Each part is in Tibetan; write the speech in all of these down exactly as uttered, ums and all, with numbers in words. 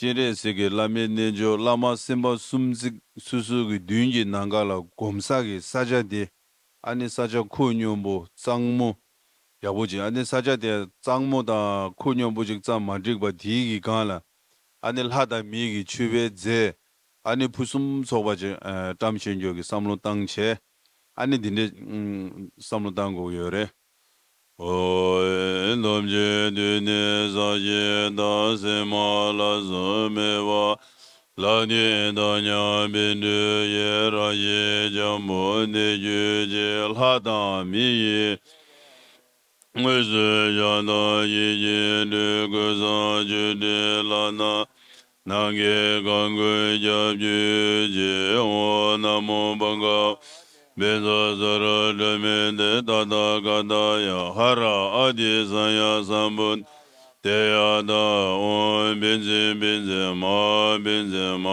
སྤྱན་རས་གཟིགས་ཀྱི་བླ་མའི་རྣལ་འབྱོར་བླ་མ་སེམས་དཔའ་གསུམ་གཟིགས་སོ་སོ་གི་མདུན་གྱི་ནམ་མཁའ་ལ་སྒོམ་ས་གི་ས་ཆ་དེ། ཨ་ནི་ས་ཆ་ཁོད་སྙོམས་པོ་གཙང་མོ་ཡག་པོ་ཅིག་ཨ་ནི་ས་ཆ་དེ་གཙང་མོ་དང་ཁོད་སྙོམས་པོ་ཅིག་ཙམ་མ་འགྲིག་པ་དེའི་གི་སྒང་ལ། ཨ་ནི་ལྷ་དང་མི་གི་མཆོད་པའི་རྫས། ཨ་ནི་ཕུན་སུམ་ཚོགས་པ་ཅིག་ཨ་བཀྲམ་ཤེས་རྒྱུ་གི་བསམ་བློ་བཏང་བྱས། ཨ་ནི་འདི་འདྲའི་ཨུམ་བསམ་བློ་བཏང་དགོས་ཡོད་རེད། ཨོ། ཐམས་ཅད་དུས་ནི་ཟག་བཅས་དང་། སེམས་མ་ལགས་སུ་མེད་པ། ལག་མཐིལ་དང་མཉམ་པའི་འབྲུ་ཡིས། རང་བཞིན་འཇམ་པོ་གནས་གྱུར་ཅིག་ལྷ་དང་མི་ཡི་དངོས་སུ་བྱོན་དང་། ཡིད་ཀྱིས་འདྲི་ཀུན་བཟང་ཆོས་སྒྲོན་ལག་ན། ནམ་མཁའི་གང་ཁུར་སྐྱབས་གྱུར་ཅིག་ཨོཾ་ན་མོ་བྷ་ག་ཝ། བཛྲ་ས་ར་ཏྲ་མི་ཏྲ་ཏ་ཐཱ་ག་ཏཱ་ཡ། ཧ་ར་ཨ་ཏི་ས་ཡ་སཾ་བུ་དྷཱ་ཡ་ཐཱ། ཨོཾ་བཛྲ་བཛྲ་མ་བཛྲ་མ་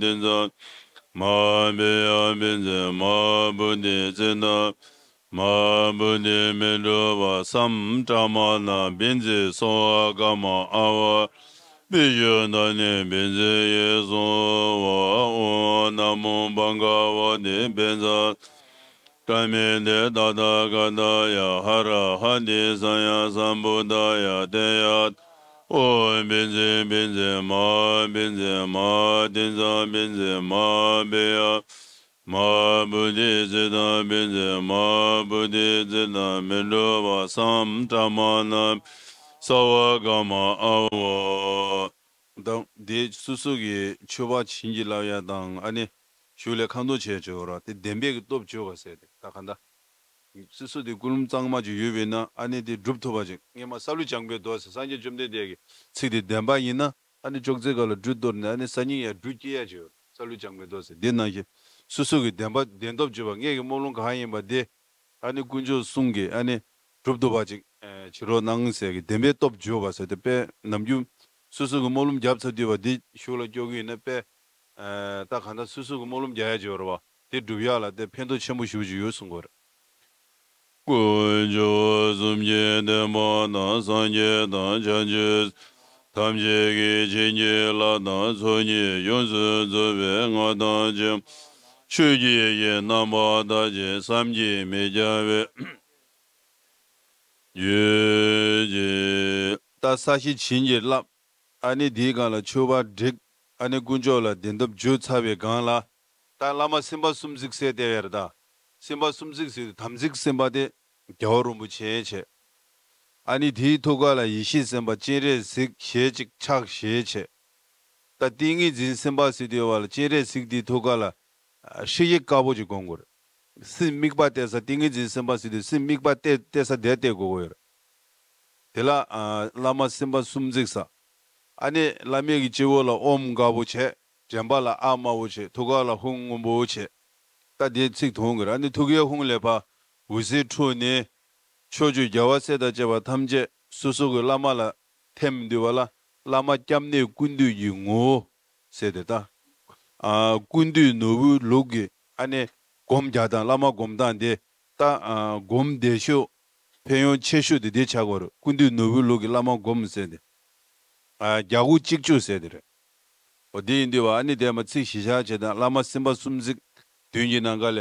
ཏིཛ་མ་བྷྱ་བཛྲ་མ་བོ་དྷི་ཙིཏྟ་མ་བོ་དྷི་མི་འགྲོ་བ་སཾ་ཏྲ་མ་ཎ་བཛྲ་སརྦ་ཀ་མ་ཨ་ཝ་པི་ཤུདྡྷ་ཎི་བཛྲ་ཡེ་སྭཱ་ཧཱ། ཨོཾ་ན་མོ་བྷ་ག་ཝ་ཏི་བཛྲ་ཏྲ་མི་ཏྲ་ཏ་ཐཱ་ག་ཏཱ་ཡ། ཧ་ར་ཧ་ཏི་ས་ཡ་སཾ་བུ་དྷཱ་ཡ་དྷཱ་ཡ། ཨོཾ་བཛྲ་བཛྲ་མ་བཛྲ་མ་ཏིཛ་བཛྲ་མ་བྷྱ་མ་བོ་དྷི་ཙིཏྟ་བཛྲ་མ་བོ་དྷི་ཙིཏྟ་མི་འགྲོ་བ་སཾ་ཏྲ་མ་ཎ་སརྦ་ཀ་མ་ཨ་ཝ། དང་དེ་སོ་སོ་གི་མཆོད་པ་བྱིན་གྱིས་བརླབ་ཡ་དང་། ཨ་ནི་གཞུག་ལས་ཁ་འདོན་བྱས་བྱས་པ་ར་དེ་བདེན་པའི་གི་སྟོབས་བརྗོད་པ་ཟེར་ཏེ་ད་ག་འདྲ། སོ་སོ་དེ་ཀུན་སློང་གཙང་མ་ཅིག་ཡོད་པས་ན། ཨ་ནི་དེ་སྒྲུབ་ཐུབ་པ་ཅིག་སྔས་མ་སཱ་ལུ་ལྗང་པའི་མདོ་ཟེར་སངས་རྒྱས་བཅོམ་ལྡན་འདས་ཀྱི་ཚིག་དེ་བདེན་པ་ཡིན་ན། ཨ་ནི་ཅོག་ཙེ་སྒང་ལ་འབྲུ་གཏོར་ནས་ཨ་ནི་སང་ཉིན་ཡང་འབྲུ་སྐྱེ་ཡ་ཅིག་ཡོད། སཱ་ལུ་ལྗང་པའི་མདོ་ཟེར་དེ་ནང་བཞིན་སོ་སོ་གི་བདེན་པ་བདེན་སྟོབས་བརྗོད་པ། ངེད་ཀྱི་སྨོན་ལམ་གང་ཡིན་པ་དེ་ཨ་ནི་དཀོན་མཆོག་གསུམ་གྱིས་ཨ་ནི་སྒྲུབ་ཐུབ་པ་ཅིག་ཨ་བྱེད་རོགས་གནང་ཟེར་གི་བདེན་པའི་སྟོབས་བརྗོད་པ་ཟེར་དེ་དཔེ་ནམ་རྒྱུན་སོ་སོ་གི་སྨོན་ལམ་བརྒྱབ་ཚར་དུས་པ་འདི་གཞུག་ལ་སྐྱོར་གི་ཡིན་ན། དཔེ་ཨ་ད་གང་ལྟར་སོ་སོ་གི་སྨོན་ལམ་རྒྱག་ཡ་ཅིག་ཡོད་རེད་བ། དེ་སྒྲུབ་ཡ་ལ་དེ་ཕན་ཐོགས་ཆེན་པོ་ཞེ་པོ་ཅིག་ཡོད་གསུང་གི་ཡོད་རེད། དཀོན་མཆོག་གསུམ་གྱི་བསྟན་པ་དང་། སངས་རྒྱས་དང་བྱང་ཆུབ་ཐམས་ཅད་ཀྱི་བྱིན་གྱིས་བརླབས་དང་། ཚོགས་གཉིས་ཡོངས་སུ་རྫོགས་པའི་མངའ་ཐང་ཅན། ཆོས་ཀྱི་ཞིང་རྣམ་པར་དག་ཅིང་བསམ་གྱིས་མི་ཁྱབ་པའི་རྒྱུད་ཅིག་ད་ས་གཞི་བྱིན་གྱིས་བརླབས། ཨ་ནི་དེའི་སྒང་ལ་མཆོད་པ་བསྒྲིགས། ཨ་ནི་དཀོན་མཆོག་ལ་བདེན་སྟོབས་བརྗོད་ཚར་བའི་སྒང་ལ། ད་བླ་མ་སེམས་དཔའ་གསུམ་གཟིགས་ཟེར་དེ་ཡར་ད། སེམས་དཔའ་གསུམ་གཟིགས་ཟེར་དུས་དམ་ཚིག་སེམས་དཔའ་དེ་རྒྱལ་བ་རིན་པོ་ཆེ་བྱས། ཨ་ནི་དེའི་ཐུགས་ཀ་ལ་ཡེ་ཤེས་སེམས་དཔའ་སྤྱན་རས་གཟིགས་ཞལ་གཅིག་ཕྱག་བཞི་བྱས། ད་ཏིང་ངེ་འཛིན་སེམས་དཔའ་ཟེར་དུས་བ་ལ་སྤྱན་རས་གཟིགས་དེའི་ཐུགས་ཀ་ལ་ཧྲཱིཿཡིག་དཀར་པོ་ཅིག་བསྒོམ་དགོས་རེད། སེམས་དམིགས་པ་གཏད་ས། ཏིང་ངེ་འཛིན་སེམས་དཔའ་ཟེར་དུས་སེམས་དམིགས་པ་གཏད་གཏད་ས་དེ་གཏད་དགོས་ཀྱི་ཡོད་རེད། དེ་ལ་ཨ་བླ་མ་སེམས་དཔའ་གསུམ་གཟིགས་ས། ཨ་ནི་བླ་མའི་གི་སྤྱི་བོ་ལ་ཨོཾ་དཀར་པོ་བྱས། དྲན་པ་ལ་ཨཱཿདམར་པོ་བྱས། ཐུགས་ཀ་ལ་ཧཱུྃ་སྔོན་པོ་བྱས། ད་དེ་ཚིག་ཐོན་དགོས་རེད། ཨ་ནི་ཐུགས་ཀའི་ཧཱུྃ་ལས་ཕར་འོད་ཟེར་འཕྲོས་ནས། ཕྱོགས་བཅུའི་རྒྱལ་བ་སྲས་དང་བཅས་པ་ཐམས་ཅད་སོ་སོ་གི་བླ་མ་ལ་ཐིམ་འདུས་པ་ལ། བླ་མ་སྐྱབས་གནས་ཀུན་འདུས་ཀྱི་ངོ་བོ་ཟེར་ཏེ་ད། ཨ་ཀུན་འདུས་ནོར་བུའི་ལུགས་ཀྱི་ཨ་ནི་སྒོམ་རྒྱག་སྟངས། བླ་མ་སྒོམ་སྟངས་དེ་ད་ཨ་སྒོམ་བདེ་ཤོས་ཕན་ཡོན་ཆེ་ཤོས་དེ་དེ་ཆགས་ཀྱི་ཡོད་རེད། ཀུན་འདུས་ནོར་བུའི་ལུགས་ཀྱི་བླ་མ་སྒོམ་ཟེར་ཏེ། ཨ་རྒྱ་སྒོ་གཅིག་གཅོད་ཟེར་དེ་རེད། འོ་དེ་ཡིན་དུས་བ་ཨ་ནི་དེ་མ་ཚིག་གཞི་བཞག་བྱས་དང་། བླ་མ་སེམས་དཔའ་གསུམ་གཟིགས། མདུན་གྱི་ནམ་མཁའ་ལ་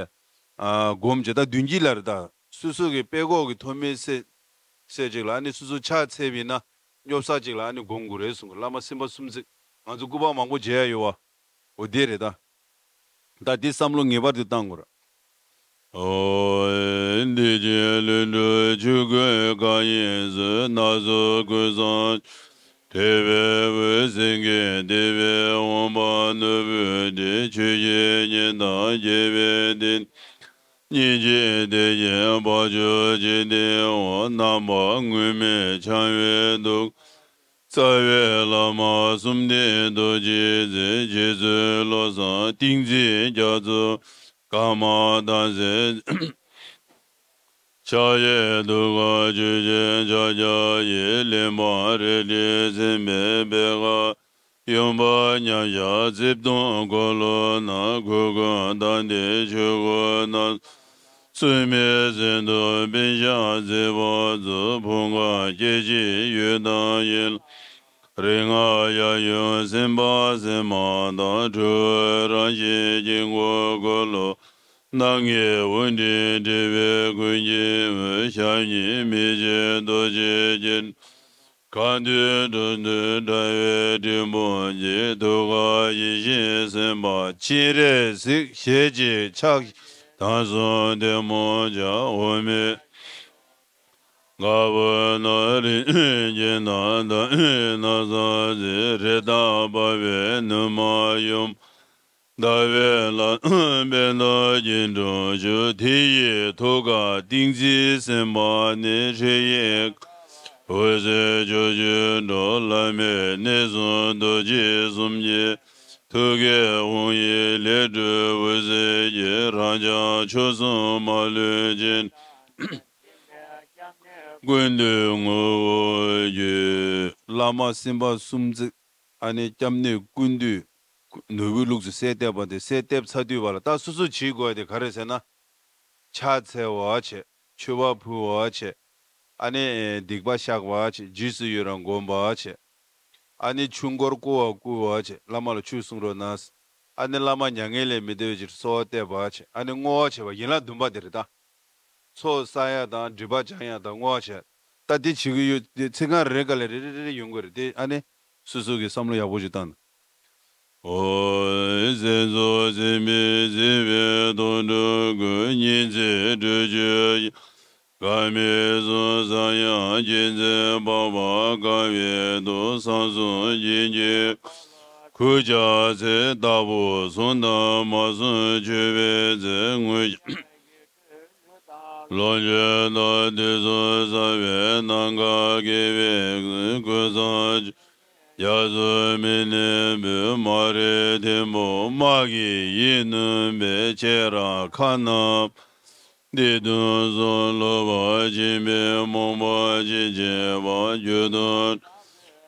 ཨ་སྒོམ་བྱས། ད་མདུན་གྱི་ལ་རེད། ད་སོ་སོ་གི་པད་ཀོག་གི་ཐོག་མའི་སེ་སེ་གཅིག་ལ་ཨ་ནི་སོ་སོ་ཕྱག་འཚལ་བ་ཡིན་ན་སྙོབ་ས་གཅིག་ལ་ཨ་ནི་སྒོམ་དགོས་རེད་གསུང་གི། བླ་མ་སེམས་དཔའ་གསུམ་གཟིགས། ང་ཚོ་སྐུ་པར་མང་པོ་མཇལ་ཡ་ཡོད་བ། འོ་དེ་རེད་ད། ད་འདི་བསམ་བློ་ངེས་པར་དུ་བཏང་དགོས་རེད། ཨོ། བདེ་ཆེན་ལྷུན་གྲུབ་ཆོས་སྐུའི་བཀའ་ཡིས་བཟོད། སྣ་ཚོགས་ཀུན་བཟང་ཁྲོ་བོའི་འོད་ཟེར་གྱིས། བདེ་བའི་འོད་དཔག་ནོར་བུའི་དྲི། ཆོས་ཀྱི་ཉི་ཟླ་རྒྱས་པའི་སྟེང་། སྙིང་རྗེའི་བདེ་ཆེན་འབར་ཕྱོགས་འཇིག་རྟེན་འོག། རྣམ་པ་སྔོན་མེད་འཆང་བའི་གདུགས། རྩ་བའི་བླ་མ་གསུམ་ལྡན་རྡོ་རྗེ་འཛིན། རྗེ་བཙུན་བློ་བཟང་ཏིང་འཛིན་རྒྱ་མཚོ་ཀརྨ་དམ་ཚིག་ཕྱག་བཞི་ཐུགས་ཀར་ཆོས་ཀྱི་ཕྱག་རྒྱ་ཡིས། གླིང་བམ་རལ་གྲིས་མཚན་པའི་པད་དཀར་ཡོན་པར་མཉམ་བཞག་རྩིབས་སྟོང་འཁོར་ལོ་ན། གུར་གུམ་དམ་ལྡན་ཆོས་སྐུ་རྣམས། སྲུང་མའི་ཟིན་ཐོར་པཎ་ཞྭ་མཛེས་པ་མཛོད། ཕུང་ཁམས་སྐྱེ་མཆེད་ཡུལ་དང་ཡིན། རིགས་ལྔ་ཡབ་ཡུམ་སེམས་དཔའ་སེམས་མ་དང་། སྤྲུལ་པའི་རང་བཞིན་དཀྱིལ་འཁོར་འཁོར་ལོ། སྣང་བརྙན་དབུ་འདྲེན་སྤྲུལ་པའི་སྐུ་མགྱེད་མོ། ཞབས་གཉིས་མི་ཕྱེད་རྡོ་རྗེ་སྐྱིལ། གང་འདུལ་འགྲོ་འདུལ་དྲ་བའི་སྤྲིན་ཕུང་གཅིག། ཐུགས་ཀར་ཡེ་ཤེས་སེམས་དཔའ་སྤྱན་རས་གཟིགས། ཞལ་གཅིག་ཕྱག་བཞི་དང་གསུམ་ཐལ་མོ་སྦྱར། འོག་མིན་ག་བུར་སྣང་། རིན་ཆེན་ནཱ་ད་ཡི་ན་བཟའ་གཟིགས། རི་དྭགས་འབར་བའི་ནུ་མ་ཡུམ། ཟླ་བའི་ལྷ་པད་འདབ་ཀྱི་འགྲམ་བཞུགས། དེ་ཡི་ཐུགས་ཀར་ཏིང་འཛིན་སེམས་དཔའ་ནི། ཧྲཱིཿཡིག་འོད་ཟེར་ཕྱོགས་བཅུར་འཕྲོ། བླ་མེད་གནས་གསུམ་རྡོ་རྗེ་གསུམ་གྱི། ཐུགས་ཀའི་དབང་ཡིས་ལས་སྒྲིབ་འོད་གསལ་གྱི། རང་བྱུང་ཆོས་གསུམ་མ་ལུས་ཅན། ཀུན་འདུས་ངོ་བོར་གྱུར། བླ་མ་སེམས་དཔའ་གསུམ་བརྩེགས། ཨ་ནི་སྐྱབས་གནས་ཀུན་འདུས། ནོར་བུའི་ལུགས་སུ་གསལ་བཏབ་པ་དེ། གསལ་བཏབ་ཚར་དུས་བར་ལ་ད་སོ་སོ་བྱེད་དགོས་ཡ་དེ་ག་རེ་ཟེར་ན། ཕྱག་འཚལ་བ་བྱས། མཆོད་པ་ཕུལ་བ་བྱས། ཨ་ནི་སྡིག་པ་བཤགས་པ་བྱས། རྗེས་སུ་ཡི་རང་བསྒོམ་པ་བྱས། ཨ་ནི་ཆོས་འཁོར་བསྐོར་བ་བསྐུལ་བ་བྱས། བླ་མ་ལ་ཆོས་གསུང་རོགས་གནང་། ཨ་ནི་བླ་མ་མྱ་ངན་ལས་མི་འདའ་བའི་ཕྱིར་གསོལ་བ་འདེབས་པ་བྱས། ཨ་ནི་བསྔོ་བ་བྱས་པ་ཡན་ལག་བདུན་པ་དེ་རེད་ད། ཚོགས་བསགས་ཡ་དང་། སྒྲིབ་པ་སྦྱང་ཡ་དང་། བསྔོ་བ་བྱས། ད་དེ་བྱེད་ཀྱི་ཡོད་དེ། ཚིག་རྐང་རེ་རེ་ག་ལ་རེ་རེ་རེ་རེ་ཡོང་གི་རེད་དེ། ཨ་ནི་སོ་སོ་གི་བསམ་བློ་ཡག་པོ་ཞིག་བཏང་། ཨོ། སེམས་ཙོགས་སེམས་དཔའི་གཟིགས་པའི་དོན་སྒྲུབ་དགོས། ཉིན་མཚན་སྤྲོས་བཅས་དགའ་མི་གསུམ་ཟ་ཡང་། རྒྱལ་མཚན་འཕགས་པ་དགའ་བའི་མཐུ། གསང་གསུམ་རྒྱན་གྱི་གུས་ཕྱག་འཚལ། བདག་པོ་བཟུང་དང་མ་བཟུང་མཆོད་པའི་རྫས། དངོས་ལོངས་སྤྱོད་དང་དུས་གསུམ་གསང་བའི་སྣང་ག་དགེ་བའི་ཀུན་བཟང་ཆོས། རྒྱ་མཚོ་མི་ལ་ཕུལ། མ་རིག་ཐལ་མོ་སྦྱར། དམག་གི་ཡིད་བསྣུན་པའི་ཆེ་ར་ཁ་ན། འདི་དོན་གསུམ་སློབ་པར་བྱེད་པའི་རྨོངས་པ་ཅི་བྱེད་པ། རྒྱུ་དོན་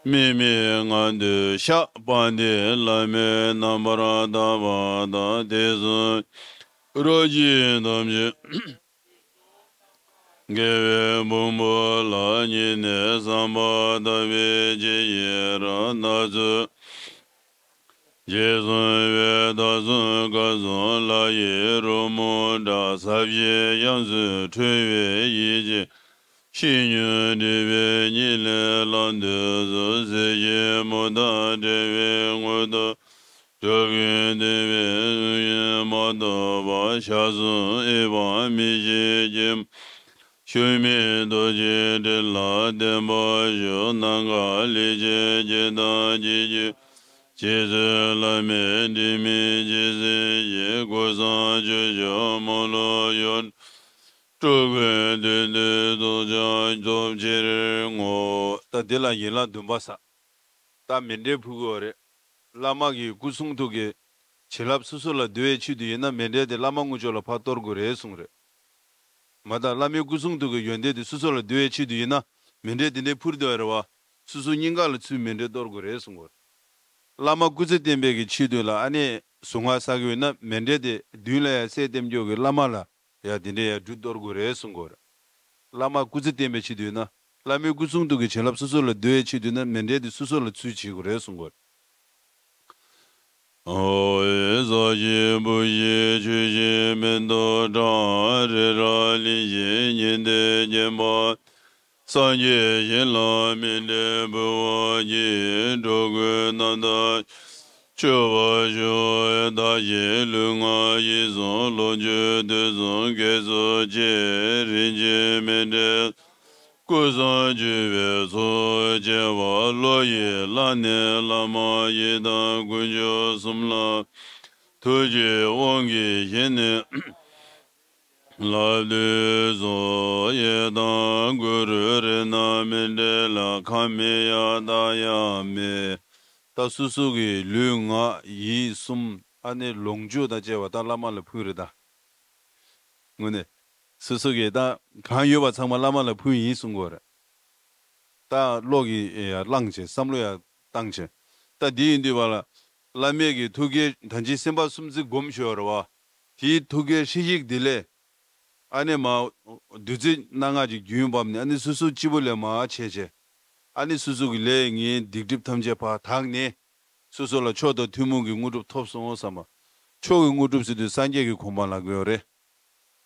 དམིགས་མེད་ངང་དུ་བཤགས་པ་འདི། བླ་མེད་རྣམ་པར་དག་པ་དང་། དེ་གསུམ་རོ་གཅིག་ཐམས་ཅད་དགེ་བའི་ཕུང་པོ་ལ། བསྙེན་གནས་བསམ་པ་དག་པས་ཇི་བཞིན་རང་། སྣ་ཚོགས་རྗེས་བཟུང་བའི་དག་གསུམ་སྐབས་གསུམ་ལྷ་ཡི་རོལ་མོ་སྒྲ། ཟབ་ཞི་དབྱངས་སུ་འཁྲོལ་བའི་ཡིད་ཀྱིས། ཤེས་ཉོན་སྒྲིབ་པའི་གཉིད་ལས་ལམ་དུ་སོང་། སྲིད་ཞིའི་མུ་མཐའ་བྲལ་བའི་མངོན་རྟོགས། འགྲོ་ཀུན་བདེ་བའི་དངོས་ཡུལ་མ་རྟོགས་པར། ཞག་གསུམ་ཨེ་ཕམ་མི་ཤེས་ཀྱི། ཤུལ་མེད་རྡོ་རྗེའི་ཏྲིལ་ལ་བརྟན་པར་ཞུགས། སྣ་འགག་ལས་བྱེད་བགེགས་དང་བཅས་ཀྱི། རྗེས་སུ་བླ་མེད་དྲི་མེད་ཇི་སྲིད་ཞིག། ཀུན་བཟང་སྤྱོད་མཆོག་མ་ལུས་ཡོངས། སྤྲུལ་སྐུའི་མདུན་དུ་ཐོབ་ཕྱིར་བསྔོ། ད་འདི་ལ་ཡན་ལག་བདུན་པ་ཟེར། ད་མཎྜལ་ཕུལ་དགོས་རེད། བླ་མ་གི་སྐུ་གསུང་ཐུགས་ཀྱི་བྱིན་རླབས་སོ་སོ་ལ་བསྡུ་བའི་ཆེད་དུ་ཡིན་ན། མཎྜལ་དེ་བླ་མ་དངོས་ཕྱོགས་ལ་ཕར་གཏོར་དགོས་རེད་གསུངས་རེད། མ་གཏོགས་བླ་མའི་སྐུ་གསུང་ཐུགས་ཀྱི་ཡོན་ཏན་དེ་སོ་སོ་ལ་བསྡུ་བའི་ཆེད་དུ་ཡིན་ན། མཎྜལ་དེ་འདྲའི་ཕུལ་དགོས་རེད་བ། སོ་སོ་སྙིང་ག་ལ་ཚུར་མཎྜལ་གཏོར་དགོས་རེད་གསུངས་པ་རེད། བླ་མ་སྐུ་ཚེ་བརྟན་པའི་གི་ཆེད་དུ་ལ། ཨ་ནི་གཟུངས་སྔགས་བསགས་ཀྱི་ཡོད་ན། མཎྜལ་དེ་མདུན་ལ་ཡར་གསལ་བཏབ་ཀྱོག་གི་བླ་མ་ལ་ཡ་དེ་འདྲའི་ཡར་འབྲུ་གཏོར་དགོས་རེད་གསུངས་པ་རེད། བླ་མ་སྐུ་ཚེ་བརྟན་པའི་ཆེད་དུ་ཡིན་ན། བླ་མའི་སྐུ་གསུང་ཐུགས་ཀྱི་བྱིན་རླབས་སོ་སོ་ལ་བསྡུ་བའི་ཆེད་དུ་ཡིན་ན། མཎྜལ་དེ་སོ་སོ་ལ་ཚུར་བྱེད་དགོས་རེད་གསུངས་པ་རེད། ཨོ། ས་གཞི་བུ་གཞི་ཆུ་གཞི་མེ་ཏོག་བཀྲ། རི་རབ་གླིང་བཞི་ཉི་ཟླས་བརྒྱན་པ། སངས་རྒྱས་ཞིང་ལ་མཎྜལ་ཕུལ་བར་བགྱི། འགྲོ་ཀུན་རྣམ་དག་སྤྱོད་པར་ཤོག། བདག་གི་ལུས་ངག་ཡིད་གསུམ་ལོངས་སྤྱོད་དུས་གསུམ་དགེ་ཚོགས་བཅས། རིན་ཆེན་མཎྜལ་ཀུན་བཟང་སྤྱོད་པའི་ཚོགས་བཅས་པ། བློ་ཡིས་བླངས་ནས་བླ་མ་ཡི་དམ་དཀོན་མཆོག་གསུམ་ལ། ཐུགས་ཀྱི་དབང་གིས་བཞེས་ནས་ལག་བདུད་སོགས། ཡི་དམ་གུ་རུ་རཏྣ་མཎྜལ་ལ། ཁ་མེད་ཡང་ལྟ་ཡང་མེད། ད་སོ་སོ་གི་ལུས་ངག་ཡིད་གསུམ། ཨ་ནི་ལོངས་སྤྱོད་དང་བཅས་པ་ད་བླ་མ་ལ་ཕུལ་རེད་ད། དངོས་གནས། སོ་སོ་གི་ད་གང་ཡོད་པ་ཚང་མ་བླ་མ་ལ་ཕུལ་ཡིན་གསུང་གི་ཡོད་རེད། ད་བློ་གི་ཡར་བླངས་བྱས། བསམ་བློ་ཡར་བཏང་བྱས། ད་འདི་ཡིན་དུས་བ་ལ། བླ་མའི་གི་ཐུགས་ཀའི་ད་ཅི་སེམས་དཔའ་གསུམ་བརྩེགས་བསྒོམ་ཞུ་བ་རེད་བ། དེའི་ཐུགས་ཀའི་ཧྲཱིཿཡིག་དེ་ལས། ཨ་ནི་མར་བདུད་རྩི་སྣ་ལྔ་ཅིག་རྒྱུན་བབས་ནས། ཨ་ནི་སོ་སོ་སྤྱི་བོ་ལས་མར་བྱས་བྱས། ཨ་ནི་སོ་སོ་གི་ལས་ངན་སྡིག་སྒྲིབ་ཐམས་ཅད་ཕར་དག་ནས། སོ་སོ་ལ་མཆོག་དང་ཐུན་མོང་གི་དངོས་གྲུབ་ཐོབ་སོང་བསམ་པ། མཆོག་གི་དངོས་གྲུབ་ཟེར་དུས་སངས་རྒྱས་ཀྱི་གོ་འཕང་ལབ་ཀྱི་ཡོད་རེད།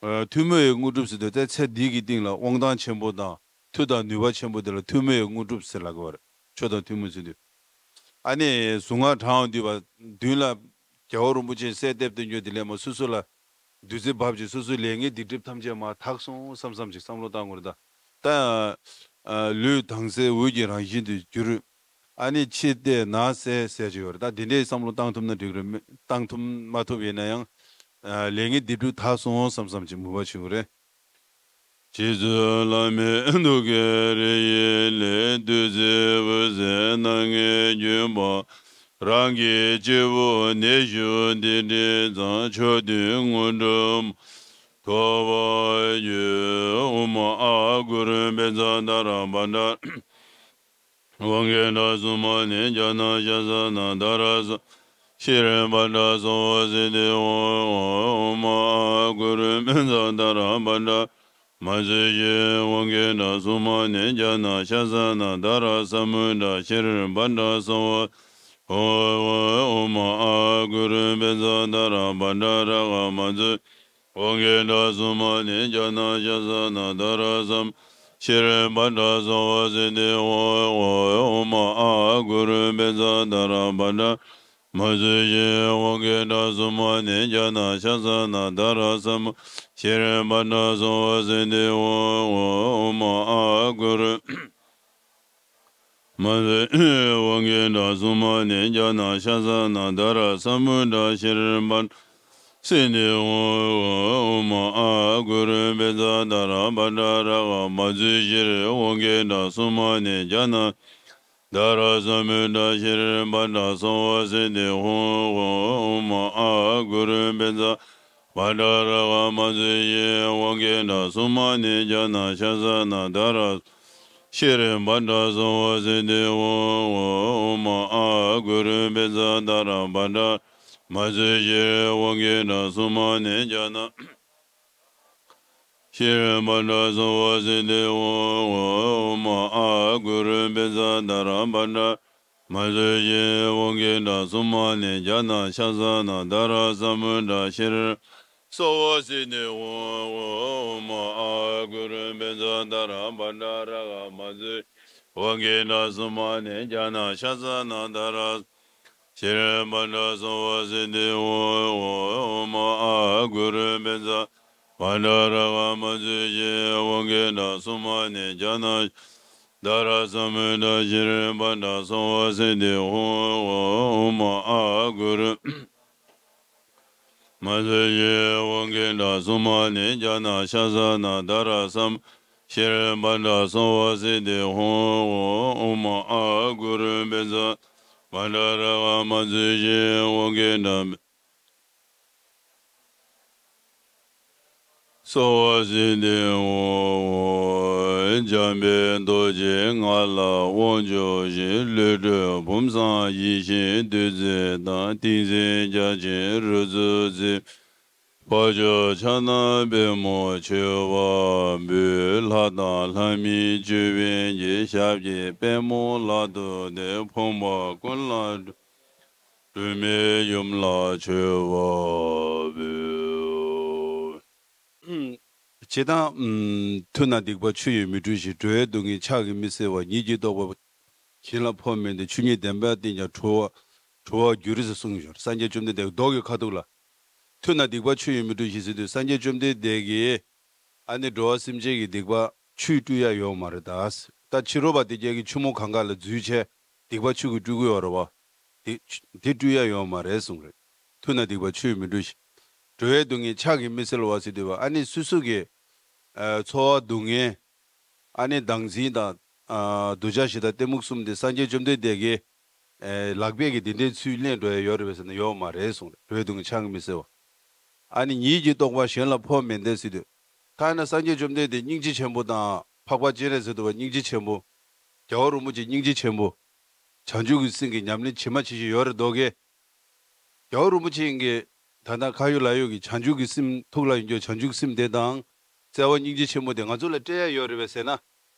ཨ། ཐུན་མོང་བའི་དངོས་གྲུབ་ཟེར་དུས་ད་ཚེ་འདི་གི་སྟེང་ལ་དབང་ཐང་ཆེན་པོ་དང་མཐུ་དང་ནུས་པ་ཆེན་པོ་དེ་ལ་ཐུན་མོང་བའི་དངོས་གྲུབ་ཟེར་ལབ་ཀྱི་ཡོད་རེད། མཆོག་དང་ཐུན་མོང་ཟེར་དུས། ཨ་ནི་གཟུངས་སྔགས་གྲངས་བསྡུས་པ་མདུན་ལ་རྒྱལ་བ་རིན་པོ་ཆེ་གསལ་འདེབས་སྟོན་རྒྱུ་དེ་ལས་མ་སོ་སོ་ལ་བདུད་རྩི་བབས་ཀྱི་སོ་སོའི་ལས་ངན་སྡིག་སྒྲིབ་ཐམས་ཅད་མར་དག་སོང་བསམ་བསམ་ཅིག་བསམ་བློ་བཏང་དགོས་རེད་ད། ད་ཨ་ལུས་དྭངས་གསལ་འོད་ཀྱི་རང་བཞིན་དུ་གྱུར། ཨ་ནི་འཆི་ལྟས་ན་གསལ་གསལ་ཅིག་ཡོད་རེད། ད་དེ་འདྲའི་བསམ་བློ་བཏང་ཐུབ་ན་འགྲིག་རེད། མི་བཏང་ཐུབ་མ་ཐུབ་ཡིན་ན་ཡང་ཨ་ལས་ངན་སྡིག་སྒྲིབ་དག་སོང་བསམ་བསམ་ཅིག་མོས་པ་བྱེད་དགོས་རེད། རྗེ་བཙུན་བླ་མའི་ཐུགས་ཀའི་རིགས་ཡིན་ལས། བདུད་རྩི་འོད་ཟེར་སྣ་ལྔས་གྱུར་པ། རང་གི་སྤྱི་བོ་ནས་ཞུགས་འདི་དྲིལ་ཙམ། ཕྱོགས་དུས་དངོས་གྲུབ་ཐོབ་པར་འགྱུར། ཨོཾ་ཨཱཿུ་རུ་བཛྲ་དྷ་ར་བྷ་དྲ། ཝང་གེ་དྲ་སུ་མ་ཎི་ཛྙཱ་ན་ཤ་ས་ན་དྷ་ར་སཾ་ཤྲཱི་བྷ་དྲ་སརྦ་སིདྡྷི་ཧོ། ཨོཾ་ཨཱཿུ་རུ་བཛྲ་དྷ་ར་བྷ་དྲ་མ་ཙུ་ཤྲཱི། ཝང་གེ་དྲ་སུ་མ་ཎི་ཛྙཱ་ན་ཤ་ས་ན་དྷ་ར་ས་མུ་དྲ་ཤྲཱི་བྷ་དྲ་སརྦ། ཨོཾ་ཨཱཿུ་རུ་བཛྲ་དྷ་ར་བྷ་དྲ་ར་ག་མ་ཙུ། ཝང་གེ་དྲ་སུ་མ་ཎི་ཛྙཱ་ན་ཤ་ས་ན་དྷ་ར་ས་མུ་ཤྲཱི་བྷ་དྲ་སརྦ་སིདྡྷི་ཧོ། ཨོཾ་ཨཱཿུ་རུ་བཛྲ་དྷ་ར་བྷ་དྲ་མ་ཙུ་ཤྲཱི། ཝང་གེ་དྲ་སུ་མ་ཎི་ཛྙཱ་ན་ཤ་ས་ན་དྷ་ར་ས་མུ་ཤྲཱི་བྷ་དྲ་སརྦ་སིདྡྷི་ཧོ། ཨོཾ་ཨཱཿུ་རུ་མ་ཙུ་ཤྲཱི། ཝང་གེ་དྲ་སུ་མ་ཎི་ཛྙཱ་ན་ཤ་ས་ན་དྷ་ར་ས་མུ་དྲ་ཤྲཱི་བྷ་དྲ་སིདྡྷི་ཧོ། ཨོཾ་ཨཱཿུ་རུ་བཛྲ་དྷ་ར་བྷ་དྲ་ར་ག་མ་ཙུ་ཤྲཱི། ཝང་གེ་དྲ་སུ་མ་ཎི་ཛྙཱ་ན་དྷ་ར་ས་མུ་དྲ་ཤྲཱི་བྷ་དྲ་སརྦ་སིདྡྷི་ཧོ། ཨོཾ་ཨཱཿུ་རུ་བཛྲ་བྷ་དྲ་ར་ག་མ་ཙུ་ཤྲཱི། ཝང་གེ་དྲ་སུ་མ་ཎི་ཛྙཱ་ན་ཤ་ས་ན་དྷ་ར་ཤྲཱི་བྷ་དྲ་སརྦ་སིདྡྷི་ཧོ། ཨོཾ་ཨཱཿུ་རུ་བཛྲ་དྷ་ར་བྷ་དྲ་མ་ཙུ་ཤྲཱི། ཝང་གེ་དྲ་སུ་མ་ཎི་ཛྙཱ་ན་ཤྲཱི་བྷ་དྲ་སརྦ་སིདྡྷི་ཧོ། ཨོཾ་ཨཱཿུ་རུ་བཛྲ་དྷ་ར་བྷ་དྲ་མ་ཙུ་ཤྲཱི། ཝང་གེ་དྲ་སུ་མ་ཎི་ཛྙཱ་ན་ཤ་ས་ན་དྷ་ར་ས་མུ་དྲ་ཤྲཱི་སརྦ་སིདྡྷི་ཧོ། ཨོཾ་ཨཱཿུ་རུ་བཛྲ་དྷ་ར་བྷ་དྲ་ར་ག་མ་ཙུ། ཝང་གེ་དྲ་སུ་མ་ཎི་ཛྙཱ་ན་ཤ་ས་ན་དྷ་ར་ཤྲཱི་བྷ་དྲ་སརྦ་སིདྡྷི་ཧོ། ཨོཾ་ཨཱཿུ་རུ་བཛྲ་བྷ་དྲ་ར་ག་མ་ཙུ་ཤྲཱི། ཝང་གེ་དྲ་སུ་མ་ཎི་ཛྙཱ་ན་དྷ་ར་ས་མུ་དྲ་ཤྲཱི་བྷ་དྲ་སརྦ་སིདྡྷི་ཧོ། ཨོཾ་ཨཱཿུ་རུ་མ་ཙུ་ཤྲཱི། ཝང་གེ་དྲ་སུ་མ་ཎི་ཛྙཱ་ན་ཤ་ས་ན་དྷ་ར་ས་མུ་ཤྲཱི་བྷ་དྲ་སརྦ་སིདྡྷི་ཧོ། ཨོཾ་ཨཱཿུ་རུ་བཛྲ་བྷ་དྲ་ར་ག་མ་ཙུ་ཤྲཱི། ཝང་གེ་དྲ་སརྦ་སིདྡྷི་ཧོ། འཇམ་དཔལ་རྡོ་རྗེ་ང་ལ་དབང་བསྒྱུར་ཞིང་། ཀླུ་སྒྲུབ་བུམ་བཟང་ཡེ་ཤེས་བདུད་རྩི་དང་། ཏིང་འཛིན་བརྒྱ་བྱིན་རུ་གཙུག་རྩེ། འཕགས་མཆོག་ཕྱག་ན་པདྨོ་མཆོད་པར་འབུལ། ལྷ་དང་ལྷ་མིན་ཅོད་པན་གྱི། ཞབས་ཀྱི་པདྨོ་ལག་ཏུ་གཏད། ཕོངས་པ་ཀུན་ལ་སྒྲོལ་མའི་ཡུམ་ལ་མཆོད་པར་འབུལ། ཇི་ལྟར་མཐུ་ན་སྡིག་པ་ཆུ་ཡིས་མི་འཁྲུ་ཞིང་། འགྲོ་བའི་སྡུག་བསྔལ་ཕྱག་གིས་མི་སེལ་བ། ཉིད་ཀྱི་རྟོགས་པ་གཞན་ལ་ཕོག་མིན་ཏེ། ཆོས་ཉིད་བདེན་པར་བསྟེན་ཀྱང་གྲོལ་བར་གྲོལ་བར་འགྱུར་ཟེར་གསུངས་ཡོད། སངས་རྒྱས་བཅོམ་ལྡན་འདས་མདོ་གི་ཁ་ཐུག་ལ། མཐུ་ན་སྡིག་པ་ཆུ་ཡིས་མི་འཁྲུ་ཞིང་ཟེར་དུས་སངས་རྒྱས་བཅོམ་ལྡན་འདས་ཀྱིས་ཨ་ནི་འགྲོ་བ་སེམས་ཅན་གྱི་སྡིག་པ་ཆུས་བཀྲུ་ཡ་ཡོད་མ་རེད་ད། ད་ཕྱི་རོལ་པ་དེ་གྱད་ཀྱིས་ཆུ་མོ་གང་ག་ལ་འཛུལ་བྱས་སྡིག་པ་ཆུ་གིས་བཀྲུ་གི་ཡོད་རེད་བ། དེ་དེ་བཀྲུ་ཡ་ཡོད་མ་རེད་གསུངས་རེད། མཐུ་ན་སྡིག་པ་ཆུ་ཡིས་མི་འཁྲུ་ཞིང་། འགྲོ་བའི་སྡུག་བསྔལ་ཕྱག་གིས་མི་སེལ་བ་ཟེར་དུས་བ་ཨ་ནི་སོ་སོ་གི་ཨ་ཚོར་བ་སྡུག་བསྔལ། ཨ་ནི་བདག་འཛིན་དང་ཨ་འདོད་ཆགས་ཞེ་སྡང་གཏི་མུག་གསུམ་དེ་སངས་རྒྱས་བཅོམ་ལྡན་འདས་ཀྱིས་ཨེ་ལག་པས་ཀྱིས་དེ་འདྲའི་ཚུལ་ལེན་འགྲོ་ཡ་ཡོད་རེད་པས་ཟེར་ན་ཡོད་མ་རེད་གསུངས་རེད། འགྲོ་བའི་སྡུག་བསྔལ་ཕྱག་གིས་མི་སེལ་བ། ཨ་ནི་ཉིད་ཀྱི་རྟོགས་པ་གཞན་ལ་ཕོག་མིན་ཏེ་ཟེར་དུས། ཐ་ན་སངས་རྒྱས་བཅོམ་ལྡན་འདས་སྙིང་རྗེ་ཆེན་པོ་དང་འཕགས་པ་སྤྱན་རས་གཟིགས་དུ་བ་སྙིང་རྗེ་ཆེན་པོ། རྒྱལ་བ་རིན་པོ་ཆེ་སྙིང་རྗེ་ཆེན་པོ། བྱང་ཆུབ་ཀྱི་སེམས་ཀྱི་ཉམས་ལེན་ཇི་མ་ཇི་བཞིན་ཡོད་རེད་མདོག་གིས། རྒྱལ་བ་རིན་པོ་ཆེ་གིས་ད་ལྟ་ཁ་ཡོད་ལག་ཡོད་ཀྱི་བྱང་ཆུབ་ཀྱི་སེམས་ཐུགས་ལ་ཡོད་རྒྱུ་བྱང་ཆུབ་ཀྱི་སེམས་དེ་དང་། བརྩེ་བ་སྙིང་རྗེ་ཆེན་པོ་དེ་ང་ཚོ་ལ་སྤྲད་ཡ་ཡོད་རེད་པས་ཟེར་ན།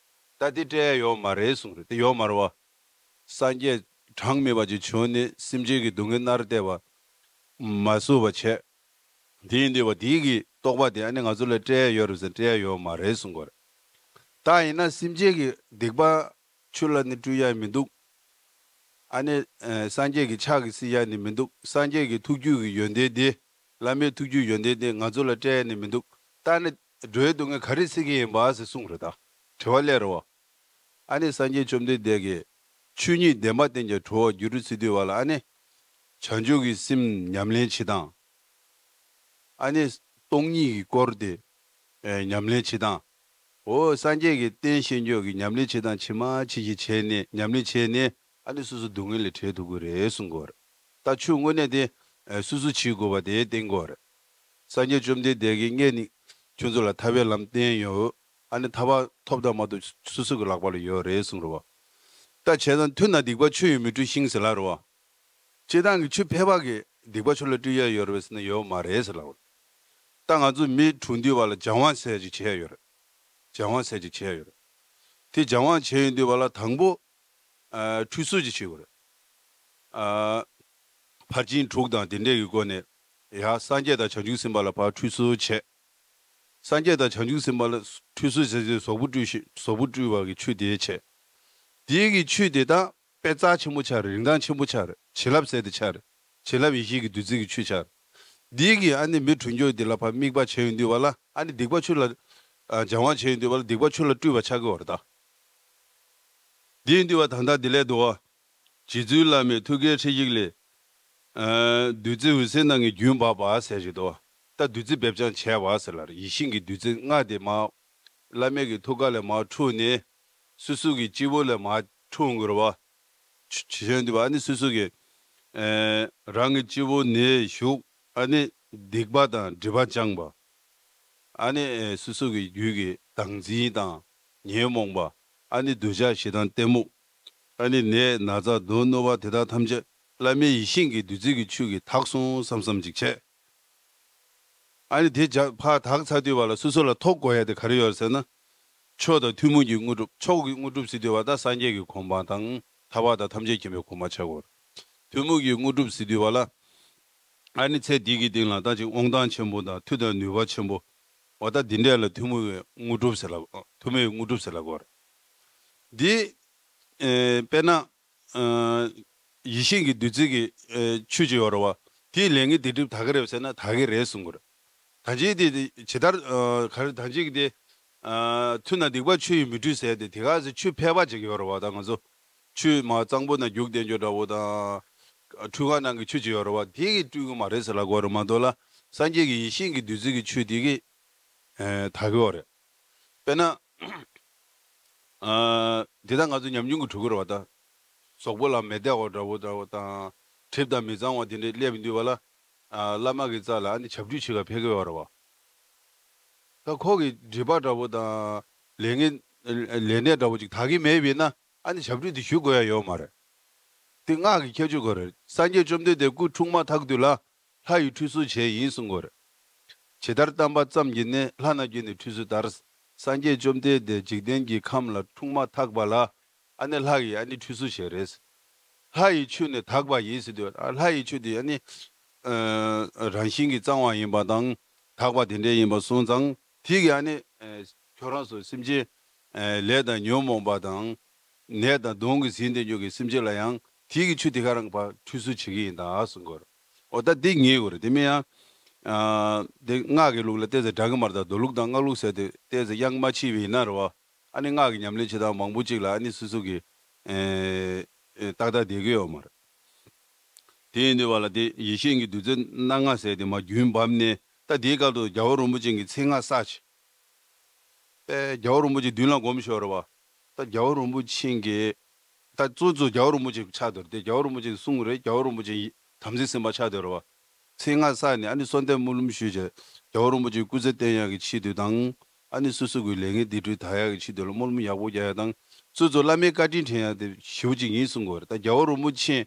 ད་དེ་སྤྲད་ཡ་ཡོད་མ་རེད་གསུངས་རེད། དེ་ཡོད་མ་རེད་བ། སངས་རྒྱས་གྲངས་མེད་པ་ཅིག་བྱོན་ནས་སེམས་ཅན་གྱི་སྡུག་བསྔལ་མནར་བསྡད་པ་མ་བཟོད་པ་བྱས། དེ་ཡིན་དུས་བ་དེའི་གི་རྟོགས་པ་དེ་ཨ་ནི་ང་ཚོ་ལ་སྤྲད་ཡ་ཡོད་རེད་ཟེར་སྤྲད་ཡ་ཡོད་མ་རེད་གསུང་གི་རེད། ད་ཡིན་ན་སེམས་ཅན་གྱི་སྡིག་པ་ཆུ་ལ་ནི་སྤྲུལ་ཡ་མི་འདུག་ཨ་ནི་ཨ་སངས་རྒྱས་ཀྱི་ཕྱག་གིས་སེལ་ཡ་ནི་མི་འདུག་སངས་རྒྱས་ཀྱི་ཐུགས་རྒྱུད་ཀྱི་ཡོན་ཏན་དེ། བླ་མའི་ཐུགས་རྒྱུད་ཡོན་ཏན་དེ་ང་ཚོ་ལ་སྤྲད་ཡ་ནི་མི་འདུག་ད་ནི་འགྲོ་བའི་སྡུག་བསྔལ་ག་རེ་སེལ་གྱི་ཡིན་པ་ཟེར་གསུངས་རེད། ད་དྲི་བ་སླེབས་རེད་བ། ཨ་ནི་སངས་རྒྱས་བཅོམ་ལྡན་འདས་ཀྱིས་ཆོས་ཉིད་བདེན་པ་བསྟན་ཀྱང་གྲོལ་བར་འགྱུར་ཟེར་དུས་བ་ལ་ཨ་ནི། བྱང་ཆུབ་ཀྱི་སེམས་ཉམས་ལེན་བྱེད་སྟངས། ཨ་ནི་སྟོང་ཉིད་ཀྱི་སྐོར་དེ་ཨེ་ཉམས་ལེན་བྱེད་སྟངས། འོ་སངས་རྒྱས་ཀྱི་བསྟན་བཤད་འཇོག་གི་ཉམས་ལེན་བྱེད་སྟངས་ཇི་མ་ཇི་བཞིན་བྱས་ནས་ཉམས་ལེན་བྱས་ནས་ཨ་ནི་སོ་སོ་སྡུག་བསྔལ་ལས་བྲལ་ཐུབ་ཀྱི་རེད་གསུང་གི་ཡོད་རེད། ད་ཆོས་དངོས་གནས་དེ་ཨེ་སོ་སོ་བྱེད་དགོས་པ་དེ་བསྟན་གྱི་ཡོད་རེད། སངས་རྒྱས་བཅོམ་ལྡན་འདས་ཀྱིས་སྔས་ནས་ཁྱོད་ཚོ་ལ་ཐར་པའི་ལམ་བསྟན་ཡོད། ཨ་ནི་ཐར་པ་ཐོབ་དང་མ་ཐོབ་སོ་སོ་གི་ལག་པ་ལ་ཡོད་རེད་གསུང་རེད་བ། ད་བྱས་ཙང་མཐུ་ན་སྡིག་པ་ཆུ་ཡིས་མི་འཁྲུ་ཞིང་ཟེར་ལབ་རེད་བ། སྤྱིར་བཏང་གི་ཆུ་ཕལ་པ་གིས་སྡིག་པ་ཆུ་ལ་སྤྲུལ་ཡ་ཡོད་རེད་པས་ཟེར་ན་ཡོད་མ་རེད་ཟེར་ལབ། ད་ང་ཚོ་མི་གྲོངས་དུས་བ་ལ་སྦྱང་བ་ཟེར་ཅིག་བྱས་ཡོད་རེད། སྦྱང་བ་ཟེར་ཅིག་བྱས་ཡོད་རེད། དེ་སྦྱང་བ་བྱས་ཡོང་དུས་བ་ལ་དང་པོ། ཨ་ཁྲུས་གསོལ་ཅིག་བྱེད་དགོས་རེད། ཨ་ཕར་ཕྱིན་དྲུག་དང་དེ་འདྲས་ཀྱི་སྒོ་ནས་ཡ་སངས་རྒྱས་དང་བྱང་ཆུབ་སེམས་དཔའ་ལ་ཕར་ཁྲུས་གསོལ་བྱས། སངས་རྒྱས་དང་བྱང་ཆུབ་སེམས་དཔའ་ལ་ཁྲུས་གསོལ་བྱས་ཏེ་གཟུགས་པོ་བཀྲུས་ཤིང་གཟུགས་པོ་བཀྲུས་པ་གི་ཆུ་དེ་བྱས། དེའི་གི་ཆུ་དེ་དག་དཔེ་རྩ་ཆེན་པོ་ཆགས་རེད། རིན་ཐང་ཆེན་པོ་ཆགས་རེད། བྱིན་རླབས་ཟེར་དེ་ཆགས་རེད། བྱིན་རླབས་ཡེ་ཤེས་ཀྱི་བདུད་རྩི་གི་ཆུ་ཆགས་རེད། འདི་གིས་ཨ་ནི་མི་གྲོངས་མཆོག་འདི་ལ་ཕར་དམིགས་པ་བྱས་ཡོང་དུས་བ་ལ་ཨ་ནི་སྡིག་པ་ཆུ་ལ་ཨ་སྦྱང་བ་བྱས་ཡོང་དུས་བ་ལ་སྡིག་པ་ཆུ་ལ་བཀྲུས་པ་ཆགས་ཀྱི་ཡོད་རེད་ད། འདི་ཡིན་དུས་བ་ད་ལྟ་འདི་ལས་འདུག་བ། རྗེ་བཙུན་བླ་མའི་ཐུགས་ཀའི་ཁྲིད་ཡིག་ལས། ཨ་བདུད་རྩི་འོད་ཟེར་སྣ་ལྔའི་རྒྱུན་བབས་པ་ཟེར་བཞིན་དུ། ད་བདུད་རྩི་འབེབས་སྦྱང་བྱས་པ་ཟེར་ལ་ཡིད་བཞིན་གྱི་བདུད་རྩི་ལྔ་དེ་མར། བླ་མའི་གི་ཐུགས་ཀ་ལས་མར་འཁྲུངས་ནས། སོ་སོ་གི་སྤྱི་བོ་ལས་མར་འཁྲུངས་དགོས་རེད་བ། ཆུ་ཆུ་ཆེན་འདི་བ་ཨ་ནི་སོ་སོ་གི་ཨེ་རང་གི་སྤྱི་བོ་ནས་ཞུགས། ཨ་ནི་སྡིག་པ་དང་སྒྲིབ་པ་སྦྱངས་པ། ཨ་ནི་ཨེ་སོ་སོ་གི་རྒྱུད་ཀྱི་བདག་འཛིན་དང་ཉོན་མོངས་པ། ཨ་ནི་འདོད་ཆགས་ཞེ་སྡང་གཏི་མུག་ཨ་ནི་ནད་ན་ཚ་གདོན་གནོད་པ་དེ་དག་ཐམས་ཅད་བླ་མའི་ཡིད་བཞིན་གྱི་བདུད་རྩི་གི་ཆུ་གིས་དག་སོང་བསམ་བསམ་ཅིག་བྱས། ཨ་ནི་དེ་ཇ་ཕར་དག་ཚར་དུས་བ་ལ་སོ་སོ་ལ་ཐོབ་དགོས་ཡ་དེ་ག་རེ་ཡོད་ཟེར་ན། མཆོག་དང་ཐུན་མོང་གི་དངོས་གྲུབ། མཆོག་གི་དངོས་གྲུབ་ཟེར་དུས་བ་ད་སངས་རྒྱས་ཀྱི་གོ་འཕང་དང་ཐར་པ་དང་ཐམས་ཅད་མཁྱེན་པའི་གོ་འཕང་ཆགས་དགོས། ཐུན་མོང་གི་དངོས་གྲུབ་ཟེར་དུས་བ་ལ། ཨ་ནི་ཚེ་འདི་གི་སྟེང་ལ་ད་ཅིག་དབང་ཐང་ཆེན་པོ་དང་མཐུ་དང་ནུས་པ་ཆེན་པོ། འོ་ད་འདི་འདྲས་ལ་ཐུན་མོང་གི་དངོས་གྲུབ་ཟེར་ལ། ཐུན་མོང་གི་དངོས་གྲུབ་ཟེར་ལ་གོ་རེད། འདི། ཨེ་དཔེར་ན། ཨ་ཡིད་བཞིན་གྱི་བདུད་རྩི་གི་ཨེ་ཆུ་ཅིག་ཡོད་རེད་བ། དེའི་ལས་ངན་སྡིག་སྒྲིབ་དག་གི་རེད་ཟེར་ན་དག་གི་རེད་གསུང་གི་རེད། ད་ཅིག་དེ་ཇི་ལྟར་ཨ་ག་རེ་ད་ཅིག་དེ། ཨ་མཐུ་ན་སྡིག་པ་ཆུ་ཡིས་མི་འཁྲུ་ཟེར་ཏེ་དེ་ག་ཟེ་ཆུ་ཕལ་པ་ཅིག་ཡོད་རེད་བ། ད་ང་ཚོ་ཆུ་མ་གཙང་པོ་ན་རྒྱུག་བསྡད་རྒྱུ་འདྲ་བོ་དང་། ཁྲུས་ཁང་ནང་གི་ཆུ་ཅིག་ཡོད་རེད་བ། དེ་གིས་བཀྲུ་གི་མ་རེད་ཟེར་ལབ་དགོས་རེད་མ་གཏོགས་ལ། སངས་རྒྱས་ཀྱི་ཡིད་བཞིན་གྱི་བདུད་རྩི་གི་ཆུ་དེ་གིས་ཨེ་དག་གི་ཡོད་རེད། དཔེར་ན། ཨ་འདི་ད་ང་ཚོ་ཉམ་ཆུང་གི་གྲུ་གུ་རེད་བ་ད། གཟུགས་པོ་ལ་མེ་བསྡད་འོ་འདྲ་བོ་འདྲ་བོ་དང་། གྲིབ་དང་མི་གཙང་བ་དེ་འདྲས་སླེབས་འདུས་བ་ལ། ཨ་བླ་མ་གི་རྩ་ལ་ཨ་ནི་བྱབས་ཁྲུས་བྱེད་ག་ཕེབས་གི་ཡོད་རེད་བ། ད་ཁོ་གི་སྒྲིབ་པ་འདྲ་བོ་དང་། ལས་ངན། ལས་ནད་འདྲ་བོ་ཅིག་དག་གི་མེད་པས་ན་ཨ་ནི་བྱབས་ཁྲུས་དེ་ཞུ་དགོས་ཡ་ཡོད་མ་རེད། དེ་སྔགས་ཀྱི་ཁྱད་ཆོས་གོ་རེད། སངས་རྒྱས་བཅོམ་ལྡན་འདས་སྐུ་འཁྲུངས་མ་ཐག་དུས་ལ། ལྷ་ཡི་ཁྲུས་གསོལ་བྱས་ཡིན་གསུང་དགོས་རེད། ཇི་ལྟར་བལྟམས་པ་ཙམ་གྱིས་ནི། ལྷ་རྣམས་ཀྱིས་ནི་ཁྲུས་གསོལ་ལྟར། སངས་རྒྱས་བཅོམ་ལྡན་འདས་འཇིག་རྟེན་གྱི་ཁམས་ལ་འཁྲུངས་མ་ཐག་པ་ལ། ཨ་ནི་ལྷ་ཡིས་ཨ་ནི་ཁྲུས་གསོལ་བྱས་རེད། ལྷ་ཡི་ཆུ་ནི་དག་པ་ཡིན་ཟེར་དུས་ལྷ་ཡི་ཆུ་དེ་ཨ་ནི། ཨ་རང་བཞིན་གྱིས་གཙང་བ་ཡིན་པ་དང་། དག་པ་དེ་འདྲས་ཡིན་པ་སོང་ཙང་དེ་གིས་ཨ་ནི། ཨ་ཁྱོད་རང་ཚོ་སེམས་ཅན། ཨ་ལས་དང་ཉོན་མོངས་པ་དང་། ནད་དང་གདོན་གྱིས་ཟིན་ཏེ་འཇུག་གི་སེམས་ཅན་ལ་ཡང་དེའི་གི་ཆུ་དེ་ག་རང་ཕར་ཁྲུས་གསོལ་བྱེད་ཀྱི་ཡིན་ད་གསུང་གི་ཡོད་རེད། འོ་ད་འདི་ངེས་དགོས་རེད། དེ་མིན་ཡང་། ཨ་དེ་སྔགས་ཀྱི་ལུགས་ལ་ཏོག་ཙམ་འདྲ་གི་མ་རེད་ད། མདོ་ལུགས་དང་སྔགས་ལུགས་ཟེར་དེ་ཏོག་ཙམ་དབྱངས་མ་ཕྱེ་བ་ཡིན་ན་རེད་བ། ཨ་ནི་སྔགས་ཀྱི་ཉམས་ལེན་བྱེད་སྟངས་མང་པོ་ཅིག་ལ་ཨ་ནི་སོ་སོ་གི་ཨེ་ཨེ་ཏག་ཏག་བསྡད་ཀྱི་ཡོད་མ་རེད། དེ་ཡིན་དུས་བ་ལ་དེ་ཡེ་ཤེས་ཀྱི་བདུད་རྩི་སྣ་ལྔ་ཟེར་དེ་མར་རྒྱུན་བབས་ནས་ད་དེའི་སྐབས་དུ་རྒྱལ་བ་རིན་པོ་ཆེ་གི་མཚན་སྔགས་བསགས་བྱས། པས་རྒྱལ་བ་རིན་པོ་ཆེ་མདུན་ལ་སྒོམ་ཤོར་བ། ད་རྒྱལ་བ་རིན་པོ་ཆེ་གི། ད་གཙོ་གཙོ་རྒྱལ་བ་རིན་པོ་ཆེ་ཆགས་འདུག་རེད་དེ། རྒྱལ་བ་རིན་པོ་ཆེ་གི་གསུང་རེད། རྒྱལ་བ་རིན་པོ་ཆེ་ཡི་དམ་ཚིག་སེམས་དཔའ་ཆགས་འདུག་རེད་བ། མཚན་སྔགས་བསགས་ནས་ཨ་ནི་གསོལ་འདེབས་སྨོན་ལམ་ཞུས་བྱས། རྒྱལ་བ་རིན་པོ་ཆེ་སྐུ་ཚེ་བརྟན་ཡག་གི་ཆེད་དུ་དང་། ཨ་ནི་སོ་སོ་གི་ལས་ངན་སྡིག་སྒྲིབ་དག་ཡག་གི་ཆེད་དུ་ལ་སྨོན་ལམ་ཡག་པོ་རྒྱག་ཡག་དང་། གཙོ་གཙོ་བླ་མའི་བཀའ་དྲིན་དྲན་ཡག་དེ་ཞེ་པོ་ཅིག་ཡིན་གསུང་གི་ཡོད་རེད། ད་རྒྱལ་བ་རིན་པོ་ཆེ་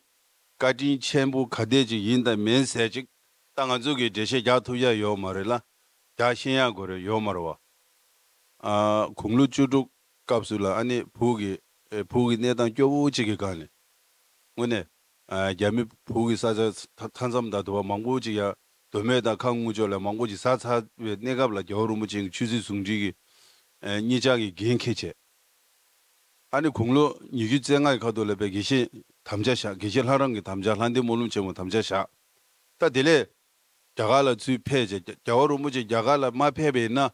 བཀའ་དྲིན་ཆེན་པོ་ག་འདྲས་ཅིག་ཡིན་དང་མིན་ཟེར་ཅིག་ད་ང་ཚོ་གིས་འགྲེལ་བཤད་རྒྱག་ཐུབ་ཡག་ཡོད་མ་རེད་ལ། རྒྱག་ཤེས་ཡག་དགོས་རེད་ཡོད་མ་རེད་བ། ཨ་དགུང་ལོ་བཅུ་དྲུག་ སྐབས་སུ་ལ་ཨ་ནི་བོད་ཀྱི་ཨེ་བོད་ཀྱི་གནས་སྟངས་སྐྱོ་བོ་གཅིག་གི་སྒང་ནས་དངོས་གནས་ཨ་རྒྱ་མི་བོད་ཀྱི་ས་ཆ་མཐའ་མཐའ་མཚམས་དང་དུ་བ་མང་པོ་གཅིག་ཡ་མདོ་སྨད་དང་ཁ་སྔོན་ཕྱོགས་ལ་མང་པོ་གཅིག་ཟ་ཚར་བའི་གནས་སྐབས་ལ་རྒྱལ་བ་རིན་པོ་ཆེ་གི་ཆོས་སྲིད་ཟུང་འབྲེལ་གྱི་ཨེ་གཉིས་ཆར་གྱི་འགན་འཁྱེར་བྱས། ཨ་ནི་དགུང་ལོ་ཉི་ཤུ་རྩ་ལྔ་ཡི་ཁ་ཐུག་ལ་དཔེ་དགེ་བཤེས་དམ་བཅའ་བཞག་དགེ་བཤེས་ལྷ་རམས་ཀྱི་དམ་བཅའ་ལྷ་ལྡན་སྨོན་ལམ་ཆེན་མོ་དམ་བཅའ་བཞག་ད་དེ་ལས་རྒྱ་གར་ལ་ཚུར་ཕེབས་བྱས་རྒྱ་རྒྱལ་བ་རིན་པོ་ཆེ་རྒྱ་གར་ལ་མ་ཕེབས་པ་ཡིན་ན་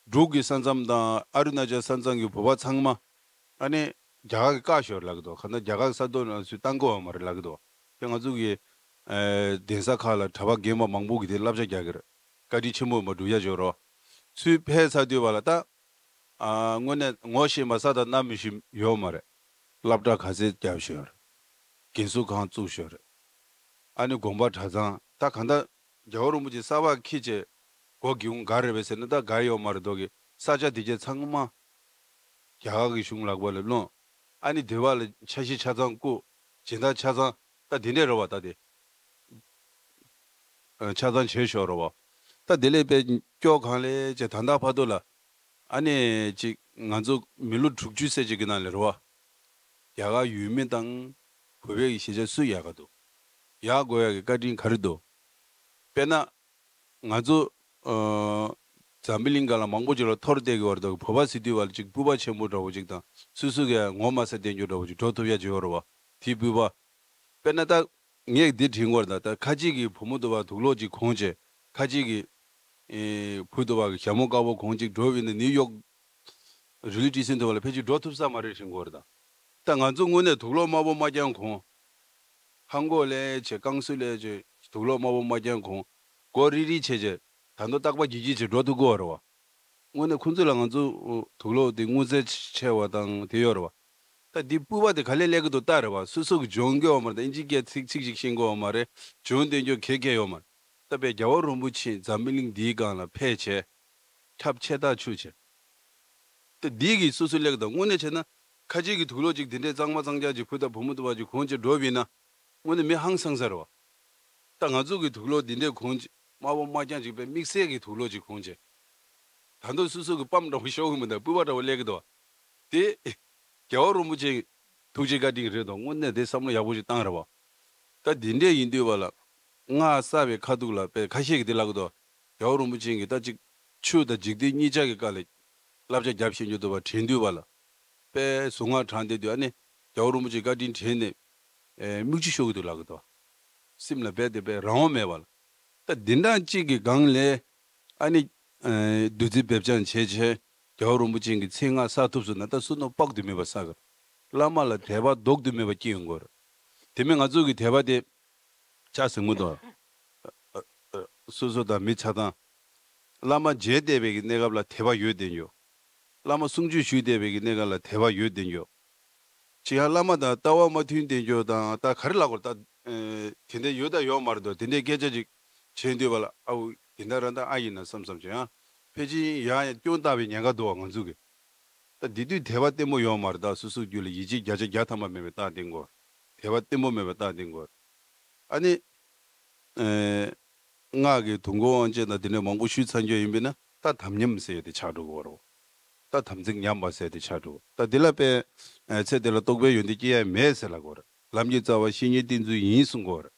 འབྲུག་གི་ས་མཚམས་དང་ཨ་རུ་ན་ཅལ་ས་མཚམས་ཀྱི་བོད་པ་ཚང་མ་ཨ་ནི་རྒྱ་གར་གྱི་བཀའ་ཤོར་ལབ་ཀྱི་འདུག་གང་ལྟར་རྒྱ་གར་གྱི་ས་ཐོག་ནང་ཚུར་བཏང་དགོས་པ་མ་རེད་ལབ་ཀྱི་འདུག་དེ་ང་ཚོ་གི་ཨེ་གདན་ས་ཁག་ལ་གྲྭ་པ་རྒན་པ་མང་པོ་གིས་དེ་བསླབ་བྱ་རྒྱག་གི་རེད། བཀའ་དྲིན་ཆེན་པོ་མ་སྒྲུབ་ཡ་ཅིག་ཡོད་རེད། ཚུར་ཕེབས་ཚར་དུས་བ་ལ་ད། ཨ་དངོས་གནས་ངོ་ཤེས་མ་ས་དང་རྣམ་ཤེས་ཡོད་མ་རེད། སློབ་གྲྭ་ག་ཚད་བརྒྱབ་ཤོར། རྒན་གསོ་ཁང་བཙུགས་ཤོར། ཨ་ནི་དགོན་པ་གྲྭ་ཚང་ད་གང་ལྟར་རྒྱལ་བ་རིན་པོ་ཆེ་གསར་པ་འཁྱེར་བྱས་སྒོ་སྒེའུ་འགག་རེད་པས་ཟེར་ན་ད་འགག་ཡོད་མ་རེད་དོ་གི་ས་ཆ་དེ་གྱད་ཚང་མ་རྒྱ་གར་གྱི་གཞུང་ལག་པ་ལ་བླངས། ཨ་ནི་སྡེ་བ་ལ་འཆར་གཞི་ཆ་ཚང་བསྐུར། སྦྱིན་བདག་ཆ་ཚང་ད་དེ་འདྲས་རེད་བ་ད་དེ། ཆ་ཚང་བྱས་ཤོར་རེད་བ། ད་དེ་ལས་དཔེ་སྐྱོ་གང་ལས་ཅེ་ད་ལྟ་བར་དུ་ལ་ཨ་ནི་ཅིག་ང་ཚོ་མི་ལོ་དྲུག་ཅུ་ཙམ་ཅིག་གི་ནང་ལ་རེད་བ། རྒྱ་གར་ཡུལ་མི་དང་བོད་པའི་ཤེས་བྱ་སུ་ཡག་ག་འདུག་ཡག་དགོས་ཡག་གི་བཀའ་དྲིན་ག་རེ་འདུག་དཔེར་ན་ང་ཚོ་ཨ་འཛམ་བུ་གླིང་སྒང་ལ་མང་པོ་ཅིག་ལ་ཐོར་བསྡད་ཀྱི་བར་དུ་བོད་པ་ཟེར་དུས་བར་ཅིག་སྤོབས་པ་ཆེན་པོ་འདྲ་བོ་ཅིག་དང་སོ་སོ་གས་ངོ་མ་ཚ་བསྡད་རྒྱུ་འདྲ་བོ་ཅིག་འགྲོ་ཐུབ་ཡག་ཅིག་ཡོད་རེད་བ། དེའི་སྤོབས་པ། དཔེར་ན་ད། ངས་འདི་དྲན་གྱི་ཡོད་རེད་ད། ད་ཁ་ཅིག་གིས་བུ་མོ་དུ་བ་དུག་ལོག་ཅིག་གོན་བྱས། ཁ་ཅིག་གིས། ཨེ། བུ་དུ་བ་གི་ཞྭ་མོ་དཀར་པོ་གོན་ཅིག་འགྲོ་བས་ན་ནིའུ་ཡོག་རི་ལི་ཊི་སན་དུ་བ་ལ་ཕལ་ཆེར་འགྲོ་ཐུབ་ས་མ་རེད་དྲན་གྱི་ཡོད་རེད་ད། ད་ང་ཚོ་དངོས་གནས་དུག་ལོག་དམར་པོ་དམར་རྐྱང་གོན། ཧང་གོ་ལས་བྱས་ཀང་སུ་ལས་བྱས་དུག་ལོག་དམར་པོ་དམར་རྐྱང་གོན། མགོ་རིལ་རིལ་བྱས་བྱས་ད་དུང་རྟག་པ་འགྱིག་འགྱིག་བྱས་འགྲོ་ཐུབ་ཀྱི་ཡོད་རེད་བ། དངོས་གནས་ཁོང་ཚོ་ལ་ང་ཚོ་དུག་ལོག་དེ་དངོས་རྫས་ཆེ་བ་དང་དེ་ཡོད་རེད་བ། ད་འདི་སྤོབས་པ་དེ་ག་ལེར་སླེབས་ཀྱི་འདུག་ལྟ་རེད་བ། སོ་སོ་གི་སྦྱོང་གི་ཡོད་མ་རེད། ད་ཨིན་ཇི་སྐད་ཚིག་ཚིག་ཅིག་ཤེས་ཀྱི་ཡོད་མ་རེད། སྦྱོང་བསྡད་རྒྱུ་ག་ག་ཡོད་མ་རེད། ད་དཔེ་རྒྱལ་བ་རིན་པོ་ཆེ་འཛམ་བུ་གླིང་འདིའི་སྒང་ལ་ཕེབས་བྱས། ཁྱབ་ཆེ་ཐག་ཆོད་བྱས། ད་འདི་གིས་སོ་སོ་སླེབས་ཀྱི་འདུག་དངོས་གནས་བྱས་ན་ཁ་ཅིག་གི་དུག་ལོག་ཅིག་འདི་འདྲའི་གཙང་མ་གཙང་རྐྱང་ཅིག་བུ་དང་བུ་མོ་དུ་བ་ཅིག་གོན་བྱས་འགྲོ་བས་ན། དངོས་གནས་མི་ཧང་སང་ས་རེད་བ། ད་ང་ཚོ་གི་དུག་ལོག་འདི་འདྲའི་གོན་ཅིག་དམར་པོ་དམར་རྐྱང་ཅིག་དཔེ་དམིགས་བསལ་གྱི་དུག་ལོག་ཅིག་གོན་ཅིག་ད་དུང་སོ་སོ་གི་པམ་འདྲ་བོ་ཤོར་གི་མི་འདུག་སྤོབས་པ་འདྲ་བོ་སླེབས་ཀྱི་འདུག་དེ། རྒྱལ་བ་རིན་པོ་ཆེ་ཐུགས་རྗེ་བཀའ་དྲིན་རེད་དོ། དངོས་གནས་དེ་བསམ་བློ་ཡག་པོ་ཞིག་བཏང་རེད་བ། ད་འདི་འདྲས་ཡིན་དུས་བ་ལ། སྔགས་བསགས་པའི་ཁ་ཐུག་ལ་དཔེ་ཁ་ཤས་ཀྱིས་དེ་ལབ་ཀྱི་འདུག་རྒྱལ་བ་རིན་པོ་ཆེ་གིས་ད་ཅིག་ཆོས་དང་འཇིག་རྟེན་གཉིས་ཆ་གི་བཀའ་ལ་བསླབ་བྱ་རྒྱབ་ཤེས་རྒྱུ་འདུག་བ་དྲན་དུས་བ་ལ། དཔེ་གཟུངས་སྔགས་བགྲངས་བསྡད་དུས་ཨ་ནི་རྒྱལ་བ་རིན་པོ་ཆེའི་བཀའ་དྲིན་དྲན་ནས། ཨེ། མིག་ཆུ་ཤོར་གྱི་འདུག་ལབ་ཀྱི་འདུག་སེམས་ལ་རྦད་དེ་དཔེ་རང་དབང་མེད་པ་ལ། ད་འདི་འདྲ་གཅིག་གི་སྒང་ལས། ཨ་ནི། ཨེ། བདུད་རྩི་འབེབས་སྦྱང་བྱས་བྱས། རྒྱལ་བ་རིན་པོ་ཆེ་གི་མཚན་སྔགས་བསགས་ཐུབ་སོང་ན་ད་བསོད་ནམས་དཔག་ཏུ་མེད་པ་བསགས་ཀྱི་རེད། བླ་མ་ལ་དད་པ་ལྡོག་ཏུ་མེད་པ་སྐྱེ་ཡོང་གི་རེད། དེ་མིན་ང་ཚོ་གི་དད་པ་དེ། ཆ་ཟིང་མོ་དང་། སོ་སོ་དང་མི་ཆ་ཚང་། བླ་མ་མཇལ་བསྡད་པའི་གི་གནས་སྐབས་ལ་དད་པ་ཡོད་བསྡད་ཡོད། བླ་མ་གསུང་ཆོས་ཞུས་བསྡད་པའི་གི་གནས་སྐབས་ལ་དད་པ་ཡོད་བསྡད་ཡོད། ཅི་ཡང་བླ་མ་དང་ལྟ་བ་མ་མཐུན་བསྡད་ཡོད་དང་ད་ག་རེ་ལབ་དགོས་རེད་ད། ཨེ། དེ་འདྲ་ཡོད་ད་ཡོད་མ་རེད་དོ། དེ་འདྲའི་སྐད་ཆ་ཅིག་བྱས་འདུག་བ་ལ་ཨའུ་དེ་འདྲ་ར་ད་ཨ་ཡིན་ན་བསམ་བསམ་བྱས་ཡང་ཕལ་ཆེར་ཡང་ཡང་སྐྱོན་བཏགས་པའི་ཉེན་ཁ་འདུག་བ་ང་ཚོ་གི། ད་དེ་དུས་དད་པ་བརྟན་པོ་ཡོད་མ་རེད་ད། སོ་སོ་རྒྱུད་ལ་ཡིད་ཆེས་བརྒྱ་ཆ་བརྒྱ་ཐམ་པ་མེད་པའི་རྟགས་བསྟན་དགོས། དད་པ་བརྟན་པོ་མེད་པའི་རྟགས་བསྟན་དགོས། ཨ་ནི། ཨེ། སྔགས་ཀྱི་དུག་མགོ་དབང་བྱེད་དང་དེ་འདྲ་མང་པོ་ཞུས་ཚར་རྒྱུ་ཡིན་པས་ན་ད་དམ་ཉམས་ཟེར་ཡ་དེ་ཆགས་འགྲོ་གི་ཡོད་རེད། ད་དམ་ཚིག་ཉམས་པ་ཟེར་ཡ་དེ་ཆགས་འགྲོ། ད་དེ་ལ་དཔེ། ཨེ། ཚེ་འདི་ལ་རྟོགས་པའི་ཡོན་ཏན་སྐྱེ་ཡ་མེད་ཟེར་ལབ་ཀྱི་ཡོད་རེད། ལམ་གྱི་རྩ་བ་བཤེས་གཉེན་བསྟེན་ཚུལ་ཡིན་གསུང་གི་ཡོད་རེད།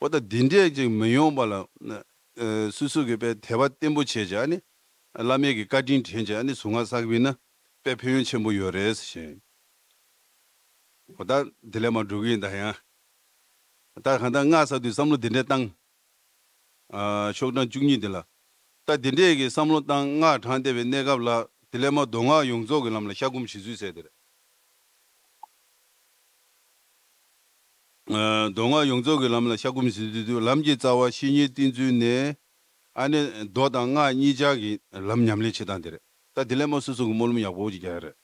འོ་ད་འདི་འདྲས་ཅིག་མི་ཡོང་བ་ལ། ཨེ། སོ་སོ་གི་དཔེ་དད་པ་བརྟན་པོ་བྱས་བྱས་ཨ་ནི། བླ་མའི་གི་བཀའ་དྲིན་དྲན་བྱས་ཨ་ནི་གཟུངས་སྔགས་བསགས་པ་ཡིན་ན་དཔེ་ཕན་ཡོན་ཆེན་པོ་ཡོད་རེད་ཟེར་བཤད། འོ་ད་དེ་ལས་མར་འགྲོ་གི་ཡིན་ད་ཡང་། ད་གང་ལྟར་སྔགས་བསགས་དུས་བསམ་བློ་དེ་འདྲས་བཏང་། ཨ། ཤོག་གྲངས་བཅུ་གཉིས་འདི་ལ། ད་དེ་འདྲས་ཀྱི་བསམ་བློ་བཏང་སྔགས་བགྲངས་བསྡད་པའི་གནས་སྐབས་ལ་དེ་ལས་མར་མདོ་སྔགས་ཡོངས་རྫོགས་ཀྱི་ལམ་ལ་ཤ་སྒོམ་བྱེད་ཚུལ་ཟེར་དེ་རེད། ཨ། མདོ་སྔགས་ཡོངས་རྫོགས་ཀྱི་ལམ་ལ་ཤ་སྒོམ་བྱེད་ཚུལ་དུ་ལམ་གྱི་རྩ་བ་བཤེས་གཉེན་བསྟེན་ཚུལ་ནས། ཨ་ནི་མདོ་དང་སྔགས་གཉིས་ཆར་གྱི་ལམ་ཉམས་ལེན་བྱེད་སྟངས་དེ་རེད། ད་དེ་ལས་མར་སོ་སོ་གི་སྨོན་ལམ་ཡག་པོ་ཅིག་རྒྱག་ཡ་རེད།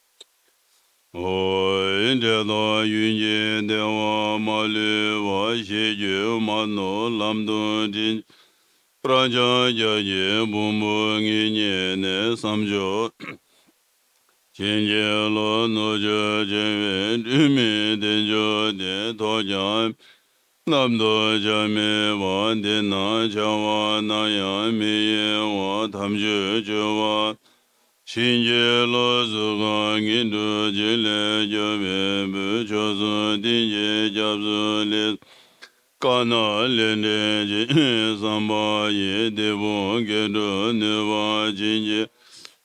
ཨོ། འདྲེ་དང་གཡུལ་གྱི་བདེ་བ་མ་ལུས་པ། ཞེ་གྱུར་མ་ནོར་ལམ་དུ་འདྲེན། བར་ཆད་རྒྱ་ཆེན་ཕུང་པོ་ངེས་རྙེད་ནས། བསམ་བརྗོད་བྱིན་གྱིས་རློབས་ནུ་ཞོ་བྱེ་བས། སྒྲོན་མེའི་བདེ་མཆོག་དེ་ཐོབ་ཀྱང་། རྣམ་རྟོག་ཆ་མེད་པ། འདི་ན་འཆར་བ་སྣང་ཡང་མི་གཡེང་བ། དམ་ཆོས་སྤྱོད་པ་ བྱིན་གྱིས་རློབས་སུ་གང་ངེས་འགྲུབ་བྱིན་ལས་སྐྱོབ་པའི་བུ། མཆོག་གསུམ་བསྟན་བཅོས་སྐྱབས་སུ་ལེགས། དཀར་ནག་ལས་འབྲས་ཅན་བསམ་པ་ཡི། དེ་ཕུང་སྐྱེ་འགྲོ་ནུས་པ་བྱིན་གྱིས།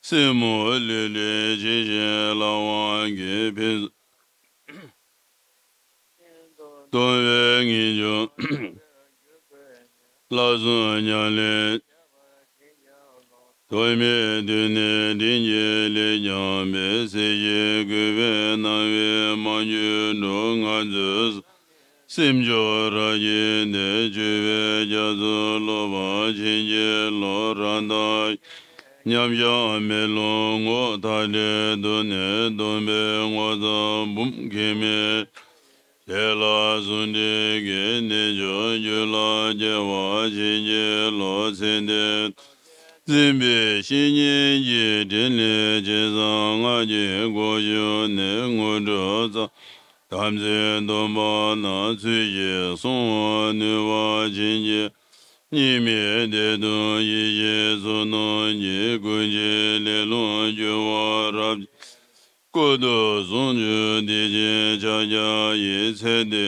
སེན་མོ་ལུས་འབྲེལ་ཇི་བཞིན་ལྷ་དབང་གིས། ཕན་སྟོང་པའི་ངེས་འབྱུང་ལ་སོགས་ཉམས་ལེན། ཐོག་མེད་དུས་ནས་དྲིན་གྱིས་ལེགས་བསྐྱངས་པའི། སྲིད་ཞིའི་གུས་པས་གནང་བའི་མ་གྱུར་འགྲོ། ང་ཚོའི་སེམས་མཆོག་རབ་བརྒྱུད་དེ། སྤྱོད་པའི་རྒྱ་མཚོ་སློབ་པར་བྱིན་གྱིས་རློབས། རང་དང་མཉམ་གཞག་མེ་ལོང་ངོ་། མཐའ་བྲལ་དུ་ནི་སྟོང་པའི་ངོ་མཚར་འབུམ་གྱིས་མི། དེ་ལ་ཟུང་འབྲེལ་གྱི་རྣལ་འབྱོར་རྒྱུད་ལ་སྐྱེ་བར་བྱིན་གྱིས་རློབས། ཚེ་འདི་འཛིན་པའི་བཤེས་གཉེན་གྱི་དྲིན་ལས་ཇི་བསམ་ང་རྒྱལ་གོ་ཞུ་ནས། དངོས་གྲུབ་ཚང་དམ་ཚིག་སྡོམ་པ་རྣམས། ཚུལ་བཞིན་བསྲུང་བར་ནུས་པ་བྱིན་གྱིས། གཉིས་མེད་བདེ་སྟོང་ཡེ་ཤེས་ཚོགས་རྣམས་ཀྱིས། ཀུན་གྱི་ལས་རླུང་འགྱུ་བ་རབ། བསྐུལ་དུ་བཟུང་བཅུག་བདེ་ཆེན་ཕྱག་རྒྱ་ཡིས། ཚེ་འདི་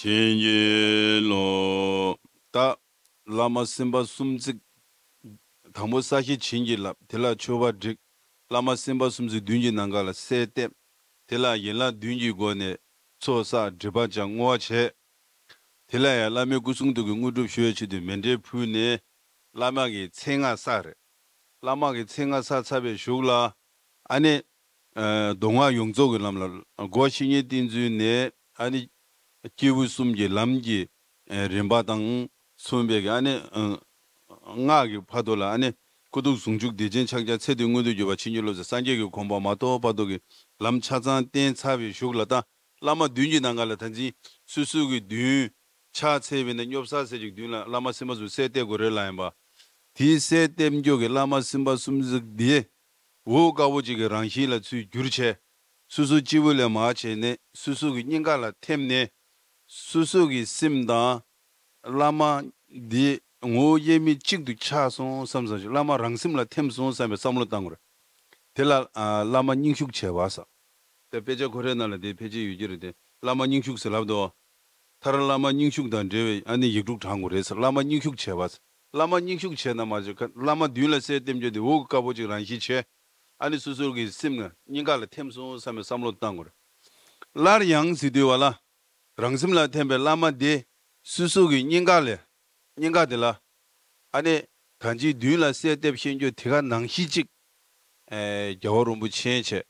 བྱིན་གྱིས་རློབས། ད་བླ་མ་སེམས་དཔའ་གསུམ་བརྩེགས། དང་པོ་ས་གཞི་བྱིན་གྱིས་བརླབས། དེ་ལ་མཆོད་པ་བསྒྲིགས། བླ་མ་སེམས་དཔའ་གསུམ་བརྩེགས་བདུན་གྱི་ནམ་མཁའ་ལ་གསལ་བཏབ། དེ་ལ་ཡན་ལག་བདུན་གྱི་སྒོ་ནས་ཚོགས་བསགས་སྒྲིབ་པ་སྦྱང་བསྔོ་བ་བྱས། དེ་ལ་ཡང་བླ་མའི་སྐུ་གསུང་ཐུགས་ཀྱི་དངོས་གྲུབ་ཞུ་བའི་ཆེད་དུ་མཎྜལ་ཕུལ་ནས། བླ་མ་གི་མཚན་སྔགས་བསགས་རེད། བླ་མ་གི་མཚན་སྔགས་བསགས་ཚར་བའི་གཞུག་ལ། ཨ་ནི། ཨ། མདོ་སྔགས་ཡོངས་རྫོགས་ཀྱི་ལམ་ལ། སྒོ་བཤེས་གཉེན་བསྟེན་ཚུལ་ནས། ཨ་ནི། སྐྱེས་བུ་གསུམ་གྱི་ལམ་གྱི། ཨ། རིམ་པ་དང་མཚུངས་པའི་གི། ཨ་ནི། ཨ། སྔགས་ཀྱི་བར་དུ་ལ། ཨ་ནི། སྐུ་གདུང་ཟུང་འཇུག་བདེ་ཆེན་ཕྱག་རྒྱ་ཚེ་འདི་མངོན་དུ་གྱུར་པ་བྱིན་གྱིས་རློབས་ཟེར། སངས་རྒྱས་ཀྱི་གོ་འཕང་མ་ཐོབ་བར་དུ་གི་ལམ་ཆ་ཚང་བསྟན་ཚར་བའི་གཞུག་ལ། ད་བླ་མ་བདུན་གྱི་ནང་ག་ལ་ད་འཛིན་སོ་སོ་གི་མདུན་ཕྱག་འཚལ་བའི་ནི་སྙོབ་ས་ཟེར་ཅིག་མདུན་ལ་བླ་མ་སེམས་དཔའ་གསུམ་གསལ་བཏབ་དགོས་རེད་ལ། ཡིན་པ། དེའི་གསལ་བཏབ་འགྱོ་གི་བླ་མ་སེམས་དཔའ་གསུམ་ཟིག་དེ་འོ་དཀར་པོ་ཅིག་གི་རང་བཞིན་ལ་ཚུར་གྱུར་བྱས། སོ་སོ་སྐྱེ་བོ་ལས་མར་བྱས་ནས་སོ་སོ་གི་སྙིང་ག་ལ་ཐིམ་ནས། སོ་སོ་གི་སེམས་དང་བླ་མ་འདི་ངོ་བོ་དབྱེར་མེད་གཅིག་ཏུ་ཆགས་སོང་བསམ་བསམ་ཞིག། བླ་མ་རང་སེམས་ལ་ཐིམ་སོང་བསམ་པའི་བསམ་བློ་བཏང་དགོས་རེད། དེ་ལ། ཨ། བླ་མ་སྙིང་ཞུགས་བྱས་པ་ཟེར། དེ་དཔེ་ཆ་ཁོ་རའི་ནང་ལ་དེ་ཕལ་ཆེར་ཡོད་ཀྱི་རེད་དེ། བླ་མ་སྙིང་ཞུགས་ཟེར་ལབ་འདུག། མཐར་བླ་མ་སྙིང་ཞུགས་དང་འབྲེལ་བའི། ཨ་ནི། ཡིག་དྲུག་བགྲང་དགོས་རེད་ཟེར། བླ་མ་སྙིང་ཞུགས་བྱས་པ་ཟེར། བླ་མ་སྙིང་ཞུགས་བྱས་ན་མ་བྱས་ཁ། བླ་མ་མདུན་ལ་གསལ་བཏབ་འགྱོ་དེ་འོ་དཀར་པོ་ཅིག་རང་བཞིན་བྱས། ཨ་ནི་སོ་སོ་གི་སེམས་ལ་སྙིང་ག་ལ་ཐིམ་སོང་བསམ་པའི་བསམ་བློ་བཏང་དགོས་རེད། སླར་ཡང་ཟེར་དུས་བ་ལ། རང་སེམས་ལ་ཐིམ་པའི་བླ་མ་དེ་སོ་སོ་གི་སྙིང་ག་ལ། སྙིང་ག་དེ་ལ། ཨ་ནི། ད་ཅིའི་མདུན་ལ་གསལ་བཏབ་ཤེས་རྒྱུ་དེ་ག་ནང་བཞིན་གཅིག། ཨེ། རྒྱལ་བ་རིན་པོ་ཆེ་བྱས།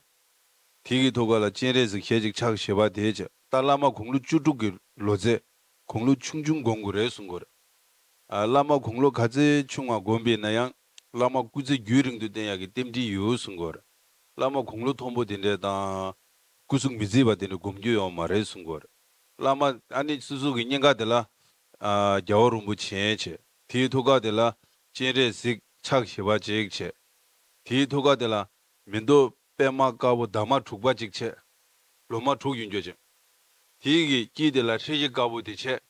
དེ་གི་ཐུགས་ཀ་ལ་སྤྱན་རས་གཟིགས་ཞལ་གཅིག་ཕྱག་བཞི་པ་དེ་བྱས། ད་བླ་མ་དགུང་ལོ་བཅུ་དྲུག་གི་ལོ་ཚད། དགུང་ལོ་ཆུང་ཆུང་སྒོམ་དགོས་རེད་གསུང་གི་ཡོད་རེད། ཨ། བླ་མ་དགུང་ལོ་ག་ཚོད་ཆུང་བ་སྒོམ་པ་ཡིན་ན་ཡང་། བླ་མ་སྐུ་ཚེ་རྒྱུན་རིང་དུ་བརྟན་ཡག་གི་རྟེན་འབྲེལ་ཡོད་གསུང་གི་ཡོད་རེད། བླ་མ་དགུང་ལོ་མཐོན་པོ་དེ་འདྲས་དང་། སྐུ་གཟུགས་མི་མཛེས་པ་དེ་འདྲས་སྒོམ་རྒྱུ་ཡོད་མ་རེད་གསུང་གི་ཡོད་རེད། བླ་མ་ཨ་ནི་སོ་སོ་གི་སྙིང་ག་དེ་ལ། ཨ། རྒྱལ་བ་རིན་པོ་ཆེ་བྱས། དེའི་ཐུགས་ཀ་དེ་ལ་སྤྱན་རས་གཟིགས་ཕྱག་བཞི་པ་ཅིག་བྱས། དེའི་ཐུགས་ཀ་དེ་ལ་མེ་ཏོག་པདྨ་དཀར་པོ་འདབ་མ་དྲུག་པ་ཅིག་བྱས། ལོ་མ་དྲུག་ཡིན་རྒྱུ་ཅིག། དེའི་གི་དཀྱིལ་དེ་ལ་ཧྲི་ཞི་དཀར་པོ་དེ་བྱས།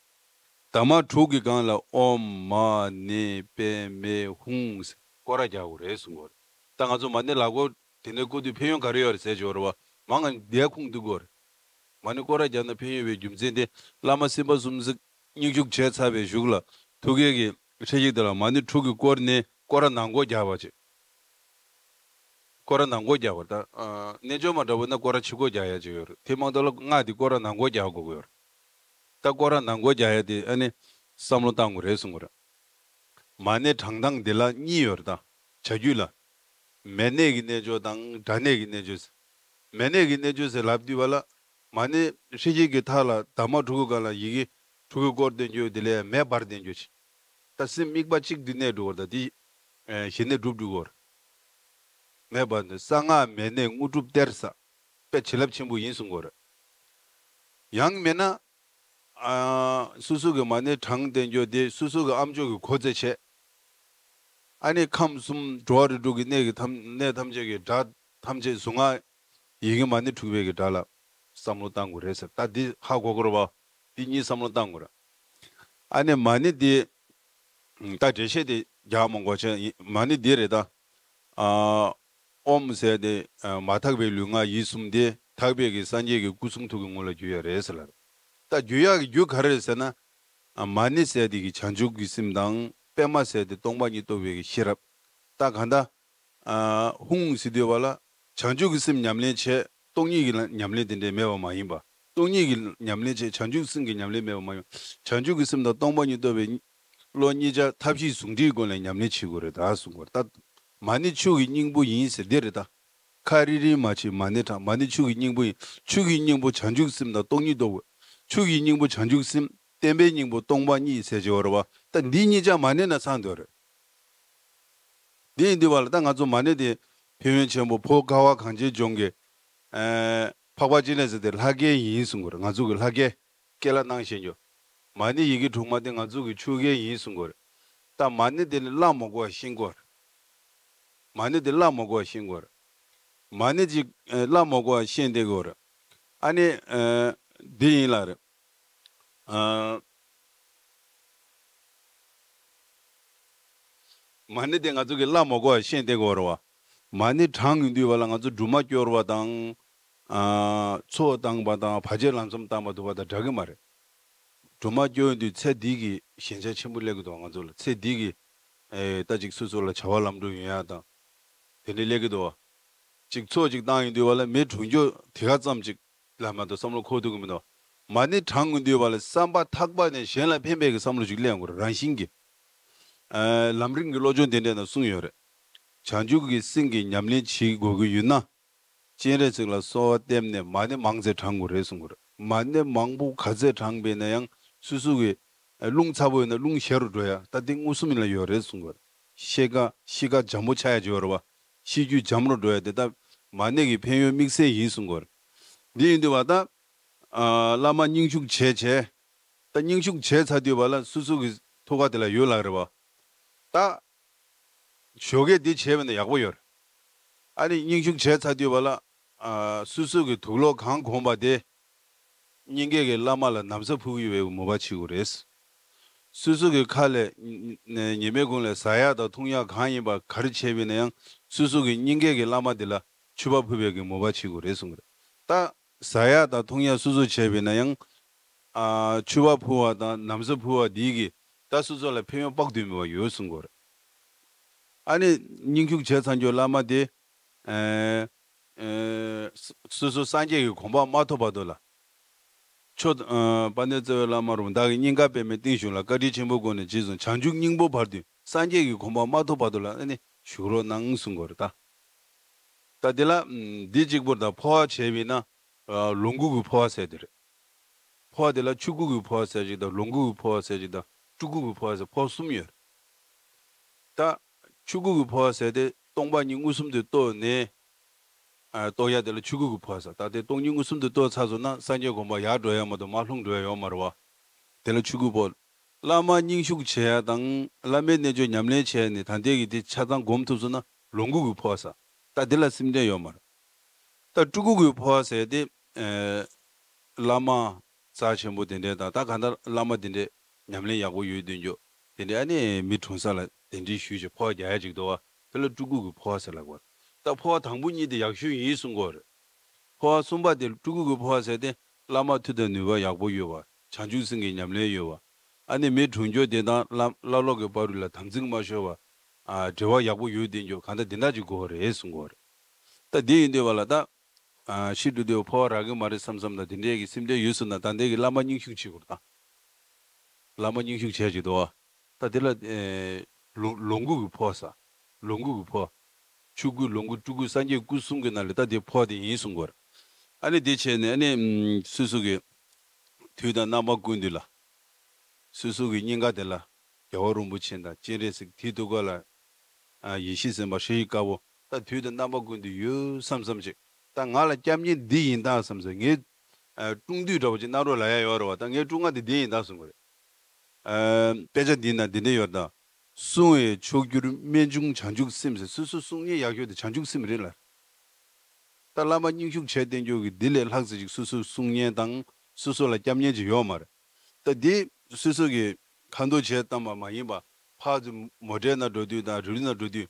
འདབ་མ་དྲུག་གི་སྒང་ལ་ཨོཾ་མ་ཎི་པདྨེ་ཧཱུྃ་ཟེར་སྐོར་ར་རྒྱག་དགོས་རེད་གསུང་གི་ཡོད་རེད། ད་ང་ཚོ་མ་ཎི་ལག་མགོ་དེ་འདྲའི་བསྐོར་དུས་ཕན་ཡོན་ག་རེ་ཡོད་རེད་ཟེར་གྱི་ཡོད་རེད་བ། མ་ང་འདིའི་ཁུངས་གཏུག་གི་ཡོད་རེད། མ་ཎི་སྐོར་ར་རྒྱག་ན་ཕན་ཡོན་པའི་རྒྱུ་མཚན་དེ། བླ་མ་སེམས་དཔའ་གསུམ་གཟིགས་སྙིང་ཞུགས་བྱས་ཚར་བའི་གཞུག་ལ། ཐུགས་ཀའི་གི་ཧྲི་ཞི་དེ་ལ་མ་ཎི་དྲུག་གིས་བསྐོར་ནས་སྐོར་ར་ནང་སྒོ་རྒྱག་པ་ཅིག། སྐོར་ར་ནང་སྒོ་རྒྱག་པ་རེད་ད། ཨ། རྣལ་འབྱོར་མ་འདྲ་བོ་ན་སྐོར་ར་ཕྱི་སྒོ་རྒྱག་ཡ་ཅིག་ཡོད་རེད། དེ་མ་གཏོགས་ལ་སྔགས་དེ་སྐོར་ར་ནང་སྒོ་རྒྱག་དགོས་ཀྱི་ཡོད་རེད། ད་སྐོར་ར་ནང་སྒོ་རྒྱག་ཡ་དེ་ཨ་ནི་བསམ་བློ་བཏང་དགོས་རེད་གསུང་གི་རེད། མ་ཎི་བགྲང་སྟངས་དེ་ལ་གཉིས་ཡོད་རེད་ད། བྱ་རྒྱུད་ལ། མེ་ནད་ཀྱི་རྣལ་འབྱོར་དང་སྒྲ་ནད་ཀྱི་རྣལ་འབྱོར་ཟེར། མེ་ནད་ཀྱི་རྣལ་འབྱོར་ཟེར་ལབ་དུས་བ་ལ། མ་ཎི་ཧྲི་ཞི་གི་མཐའ་ལ་འདབ་མ་དྲུག་གི་སྒང་ལ་ཡི་གེ་དྲུག་གིས་བསྐོར་བསྡད་རྒྱུ་དེ་ལས་མེ་འབར་བསྡད་རྒྱུ་ཅིག། ད་སེམས་དམིགས་པ་གཅིག་ཏུ་གནས་འགྲོ་བར། ད་དེ་ཨེ་ཞི་གནས་སྒྲུབ་འགྲོ་གི་ཡོད་རེད། མེ་འབར་ནས་གསང་སྔགས་མེ་ནད་དངོས་གྲུབ་སྟེར་ས། དཔེ་བྱིན་རླབས་ཆེན་པོ་ཡིན་གསུང་གི་ཡོད་རེད། ཡང་མིན་ན། ཨ། སོ་སོ་གི་མ་ཎི་བགྲང་བསྡད་རྒྱུ་དེ་སོ་སོ་གི་ཨ་མཆོག་གི་གོ་རྩེ་བྱས། ཨ་ནི་ཁམས་གསུམ་འགྲོ་བ་རིགས་དྲུག་གི་གནས་ཀྱི་ཐམས་གནས་ཐམས་ཅད་ཀྱི་སྒྲ་ཐམས་ཅད་གཟུངས་སྔགས་ཡི་གེ་མ་ཎི་དྲུག་པའི་གི་སྒྲ་ལ་བསམ་བློ་བཏང་དགོས་རེད་ཟེར། ད་འདི་ཧ་གོ་གི་རེད་བ། འདི་གཉིས་བསམ་བློ་བཏང་དགོས་རེད། ཨ་ནི་མ་ཎི་འདི། ད་འགྲེལ་བཤད་དེ་རྒྱག་མ་དགོས་བྱས། མ་ཎི་འདི་རེད་ད། ཨ། ཨོཾ་ཟེར་ཏེ་ཨ་མ་དག་པའི་ལུས་ངག་ཡིད་གསུམ་དེ་དག་པའི་གི་སངས་རྒྱས་ཀྱི་སྐུ་གསུང་ཐུགས་ཀྱི་ངོ་ལ་འགྱུར་ཡ་རེད་ཟེར་ལ། ད་འགྱུར་ཡག་གི་རྒྱུ་ག་རེ་རེད་ཟེར་ན། ཨ་མ་ཎི་ཟེར་དེ་གི་བྱང་ཆུབ་ཀྱི་སེམས་དང་པདྨ་ཟེར་དེ་སྟོང་པ་ཉིད་རྟོགས་པའི་གི་ཤེས་རབ། ད་གང་ལྟར། ཨ་ཧཱུྃ་ཟེར་དུས་བ་ལ་བྱང་ཆུབ་ཀྱི་སེམས་ཉམས་ལེན་བྱས། སྟོང་ཉིད་ཀྱི་ལ་ཉམས་ལེན་དེ་འདྲས་མེད་པ་མ་ཡིན་པ། སྟོང་ཉིད་ཀྱི་ཉམས་ལེན་བྱས། བྱང་ཆུབ་སེམས་ཀྱི་ཉམས་ལེན་མེད་པ་མ་ཡིན་པ། བྱང་ཆུབ་ཀྱི་སེམས་དང་སྟོང་པ་ཉིད་རྟོགས་པའི་བློ་གཉིས་ཆ་ཐབས་ཤེས་ཟུང་འབྲེལ་སྒོ་ནས་ཉམས་ལེན་བྱེད་དགོས་རེད་ད་གསུང་དགོས་རེད་ད། མ་ཎི་ཆུ་གི་སྙིང་པོ་ཡིན་ཟེར་དེ་རེད་ད། ཁ་རི་རི་མ་བྱེད་མ་ཎི་བགྲང་། མ་ཎི་ཆུ་གི་སྙིང་པོ་ཡིན། ཆུ་གི་སྙིང་པོ་བྱང་ཆུབ་སེམས་དང་སྟོང་ཉིད་རྟོགས་དགོས། ཆུ་གི་སྙིང་པོ་བྱང་ཆུབ་སེམས། བརྟན་པའི་སྙིང་པོ་སྟོང་པ་ཉིད་ཟེར་བྱེད་པ་རེད་བ། ད་འདི་གཉིས་ཆ་མ་ཎི་ན་ཚང་འདོད་རེད། འདི་ཡིན་དུས་བ་ལ་ད་ང་ཚོ་མ་ཎི་དེ་ཕན་ཡོན་ཆེན་པོ་བོད་ཁ་བ་གངས་ཅན་ལྗོངས་ཀྱི་ཨ་འཕགས་པ་སྤྱན་རས་གཟིགས་དེ་ལྷ་སྐལ་ཡིན་གསུང་གི་རེད། ང་ཚོ་གི་ལྷ་སྐལ་སྐད་ལ་གནང་བཞིན་ཡོད། མ་ཎི་ཡི་གེ་དྲུག་མ་དེ་ང་ཚོ་གི་ཆོས་སྐལ་ཡིན་གསུང་གི་རེད། ད་མ་ཎི་དེ་ལ་བླ་མ་དགོས་པ་ཤེས་དགོས་རེད། མ་ཎི་དེ་བླ་མ་དགོས་པ་ཤེས་དགོས་རེད། མ་ཎི་ཅིག་ཨ་བླ་མ་དགོས་པ་ཤེས་བསྡད་དགོས་རེད། ཨ་ནི་ཨ་འདི་ཡིན་ལ་རེད། ཨ། མ་ཎི་དེ་ང་ཚོ་གི་བླ་མ་དགོས་པ་ཤེས་བསྡད་དགོས་རེད་བ། མ་ཎི་བགྲང་ཡོང་དུས་བ་ལ་ང་ཚོ་སྒྲོལ་མ་སྐྱོར་བ་དང་། ཨ། ཚོགས་བཏང་བ་དང་བར་ཆད་ལམ་སེལ་བཏང་བ་འདུག་པ་དང་འདྲ་གི་མ་རེད། སྒྲོལ་མ་སྐྱོར་ཡོང་དུས་ཚེ་འདི་གི་ཞན་ཆ་ཆེན་པོ་སླེབས་ཀྱི་འདུག་ང་ཚོ་ལ་ཚེ་འདི་གི་ཨེ་ད་ཅིག་སོ་སོ་ལ་བྱ་བ་ལམ་འགྲོ་ཡོང་ཡ་དང་། དེ་འདྲ་སླེབས་ཀྱི་འདུག་བ། ཅིག་ཚོགས་ཅིག་བཏང་ཡོང་དུས་བ་ལ་མི་གྲོངས་རྒྱུ་དེ་ག་ཙམ་ཅིག་ལ་མ་གཏོགས་བསམ་བློ་འཁོར་ཐུབ་ཀྱི་མི་འདུག་མ་ཎི་བགྲང་ཡོང་དུས་བ་ལ་བསམ་པ་ཐག་པ་ནས་གཞན་ལ་ཕན་པའི་གི་བསམ་བློ་ཅིག་སླེབས་དགོས་རེད། རང་བཞིན་གྱིས། ཨ། ལམ་རིམ་གྱི་བློ་སྦྱོང་དེ་འདྲས་ནང་གསུངས་ཡོད་རེད། བྱང་ཆུབ་ཀྱི་སེམས་ཀྱི་ཉམས་ལེན་བྱེད་དགོས་ཀྱི་ཡོད་ན། སྤྱན་རས་གཟིགས་ལ་གསོལ་བ་བཏབ་ནས་མ་ཎི་མང་ཙམ་བགྲང་དགོས་རེད་གསུང་གི་རེད། མ་ཎི་མང་པོ་ག་ཚད་བགྲངས་པས་ན་ཡང་སོ་སོ་གི་རླུང་ཚ་པོ་ཡོད་ན་རླུང་ཞན་རུ་འགྲོ་ཡ་ད་དེ་མངོན་སུམ་ལ་ཡོད་རེད་གསུང་གི་རེད། གཤིས་ཀ་གཤིས་ཀ་འཇམ་པོ་ཆགས་ཡ་ཅིག་ཡོད་རེད་བ། གཤིས་རྒྱུད་འཇམ་རུ་འགྲོ་ཡ་དེ་ད་མ་ཎི་གི་ཕན་ཡོན་དམིགས་བསལ་ཡིན་གསུང་གི་རེད། འདི་ཡིན་དུས་བ་ད། ཨ། བླ་མ་རྙིང་ཤུགས་བྱས་བྱས། ད་རྙིང་ཤུགས་བྱས་ཚར་དུས་བ་ལ་སོ་སོ་གི་ཐུགས་ཀ་དེ་ལ་ཡོད་ལ་རེད་བ། ད། ཞོགས་ཀས་འདི་བྱས་པ་ན་ཡག་པོ་ཡོད་རེད། ཨ་ནི་རྙིང་ཤུགས་བྱས་ཚར་དུས་བ་ལ། ཨ། སོ་སོ་གི་དུག་ལོག་གང་གོམས་པ་དེ། སྙིང་གའི་གི་བླ་མ་ལ་ན་བཟའ་ཕུལ་གྱི་ཡོད་པའི་མོས་པ་བྱེད་དགོས་རེད། སོ་སོ་གི་ཁ་ལས་ཉི་མའི་གུང་ལ་ཟ་ཡ་དང་འཐུང་ཡ་གང་ཡིན་པ་ག་རེ་བྱས་པ་ན་ཡང་སོ་སོ་གི་སྙིང་གའི་གི་བླ་མ་དེ་ལ་མཆོད་པ་ཕུལ་བའི་གི་མོས་པ་བྱེད་དགོས་རེད་གསུངས་པ་རེད། ད། ཟ་ཡ་དང་འཐུང་ཡ་སོ་སོ་བྱས་པས་ན་ཡང་། ཨ། མཆོད་པ་ཕུལ་བ་དང་ན་བཟའ་ཕུལ་བ་འདིའི་གིས་ད་སོ་སོ་ལ་ཕན་ཡོན་དཔག་ཏུ་མེད་པ་ཡོད་གསུང་གི་རེད། ཨ་ནི་རྙིང་ཤུགས་བྱས་ཚར་རྒྱུ་བླ་མ་དེ། ཨེ། ཨེ། སོ་སོ་སངས་རྒྱས་ཀྱི་གོ་འཕང་མ་ཐོབ་བར་དུ་ལ། མཆོག་ཨ། དཔལ་ལྡན་རྩ་བའི་བླ་མ་རུ་བདག་གི་སྙིང་ག་པདྨའི་སྟེང་བཞུགས་ལ་བཀའ་དྲིན་ཆེན་པོའི་སྒོ་ནས་རྗེས་སུ་བྱང་ཆུབ་སྙིང་པོ་བར་དུ་སངས་རྒྱས་ཀྱི་གོ་འཕང་མ་ཐོབ་བར་དུ་ལ་ཨ་ནི་བཞུགས་རོགས་གནང་གསུང་གི་རེད་ད། ད་དེ་ལ་འདི་གཅིག་པུར་ད་འཕོ་བ་བྱས་པས་ན། ལོངས་སྐུ་གི་འཕོ་བ་ཟེར་དེ་རེད། འཕོ་བ་དེ་ལ་ཆོས་སྐུ་གི་འཕོ་བ་ཟེར་ཅིག་དང་ལོངས་སྐུ་གི་འཕོ་བ་ཟེར་ཅིག་དང་སྤྲུལ་སྐུ་གི་འཕོ་བ་ཟེར་འཕོ་བ་གསུམ་ཡོད་རེད། ད་ཆོས་སྐུ་གི་འཕོ་བ་ཟེར་དེ་སྟོང་པ་ཉིད་མངོན་སུམ་དུ་རྟོགས་ནས། ཨ། རྟོགས་ཡ་དེ་ལ་ཆོས་སྐུ་གི་འཕོ་བ་ཟེར། ད་དེ་སྟོང་ཉིད་མངོན་སུམ་དུ་རྟོགས་ཚར་སོང་ན་སངས་རྒྱས་གོ་འཕང་ཡར་འགྲོ་ཡ་མ་གཏོགས་མར་ལྷུང་འགྲོ་ཡ་ཡོད་མ་རེད་བ། དེ་ལ་ཆོས་སྐུ་འཕོ། བླ་མ་རྙིང་ཤུགས་བྱེད་ཡ་དང་བླ་མའི་རྣལ་འབྱོར་ཉམས་ལེན་བྱས་ནས་ད་ལྟའི་གི་དེ་ཆ་ཚང་སྒོམ་ཐུབ་སོང་ན་ལོངས་སྐུ་གི་འཕོ་བ་ཟེར། ད་དེ་ལ་སེམས་ལྡན་ཡོད་མ་རེད། ད་སྤྲུལ་སྐུ་གི་འཕོ་བ་ཟེར་དེ། ཨེ། བླ་མ་རྩ་ཆེན་པོ་དེ་འདྲས་དང་ད་གང་ལྟར་བླ་མ་དེ་འདྲས་ཉམས་ལེན་ཡག་པོ་ཡོད་དོན་འཇོག་དེ་འདྲས་ཨ་ནི་མི་གྲོངས་ས་ལ་གདན་འདྲེན་ཞུས་བྱས་འཕོ་བ་རྒྱག་ཡ་ཅིག་འདུག་བ། དེ་ལ་སྤྲུལ་སྐུ་གི་འཕོ་བ་ཟེར་ལབ་དགོས། ད་འཕོ་བ་དང་པོ་གཉིས་དེ་ཡག་ཤོས་ཡིན་གསུང་གི་ཡོད་རེད། འཕོ་བ་གསུམ་པ་དེ་སྤྲུལ་སྐུ་གི་འཕོ་བ་ཟེར་ཏེ་བླ་མ་མཐུ་དང་ནུས་པ་ཡག་པོ་ཡོད་པ། བྱང་ཆུབ་སེམས་ཀྱི་ཉམས་ལེན་ཡོད་པ། ཨ་ནི་མི་གྲོངས་རྒྱུ་དེ་དང་བླ་བླ་སློབ་ཀྱི་བར་དུ་ལ་དམ་ཚིག་མ་ཤོར་བ། ཨ། འབྲེལ་བ་ཡག་པོ་ཡོད་དེ་འཇོག་གང་ལྟར་དེ་འདྲ་ཅིག་དགོས་རེད་གསུང་གི་ཡོད་རེད། ད་དེ་ཡིན་དུས་བ་ལ་ད། ཨ། ཤི་འགྲོ་དུས་འཕོ་བ་རག་གི་མ་རེད་བསམ་བསམ་ད་དེ་འདྲའི་གི་སེམས་ཁྲལ་ཡོད་སོང་ན་ད་ལྟའི་གི་བླ་མ་རྙིང་ཤུགས་བྱེད་དགོས་རེད་ད། བླ་མ་རྙིང་ཤུགས་བྱས་ཅིག་འདུག་བ། ད་དེ་ལ། ཨེ། ལོ་ལོངས་སྐུ་གི་འཕོ་བ་ཟེར། ལོངས་སྐུ་གི་འཕོ་བ། ཆོས་སྐུ་ལོངས་སྐུ་སྤྲུལ་སྐུ་སངས་རྒྱས་སྐུ་གསུམ་གྱི་ནང་ལས་ད་དེ་འཕོ་བ་དེ་ཡིན་གསུང་གི་ཡོད་རེད། ཨ་ནི་དེ་བྱས་ནས་ཨ་ནི་སོ་སོ་གི་དུས་དང་རྣམ་པ་ཀུན་ཏུ་ལ། སོ་སོ་གི་སྙིང་ག་དེ་ལ་རྒྱལ་བ་རིན་པོ་ཆེ་དང་སྤྱན་རས་གཟིགས་དེའི་ཐུགས་ཀ་ལ། ཨ། ཡེ་ཤེས་སེམས་དཔའ་སྲིད་ཞིའི་དཀར་པོ་ད་དུས་དང་རྣམ་པ་ཀུན་ཏུ་ཡོད་བསམ་བསམ་ཅིག་ད་ང་ལ་སྐྱབས་གནས་འདི་ཡིན་ད་བསམ་ཟེར་ངའི། ཨ། སྲུང་མདུད་འདྲ་བོ་ཅིག་གནང་རོགས་ལབ་ཡ་ཡོད་རེད་བ། ད་ངའི་སྲུང་མཁན་དེ་འདི་ཡིན་ད་གསུང་གི་རེད། ཨ། དཔེ་ཆ་འདི་ན་འདི་འདྲ་ཡོད་ད། སྲུང་བས་མཆོག་གྱུར་རྨད་བྱུང་བྱང་ཆུབ་སེམས་ཟེར་སོ་སོ་སྲུང་མཁན་ཡག་ཤོས་དེ་བྱང་ཆུབ་སེམས་རེད་ལ། ད་བླ་མ་རྙིང་ཤུགས་བྱས་བསྟེན་རྒྱུ་གི་འདི་ལས་ལྷག་ཙམ་ཅིག་སོ་སོ་སྲུང་མཁན་དང་སོ་སོ་ལ་སྐྱབས་མཁན་ཅིག་ཡོད་མ་རེད། ད་འདི་སོ་སོ་གི་ཁ་འདོན་བྱས་བཏང་བ་མ་ཡིན་པ་ཕར་ཚུར་མོ་ཊའི་ནང་འགྲོ་དུས་དང་རི་ལི་ནང་འགྲོ་དུས་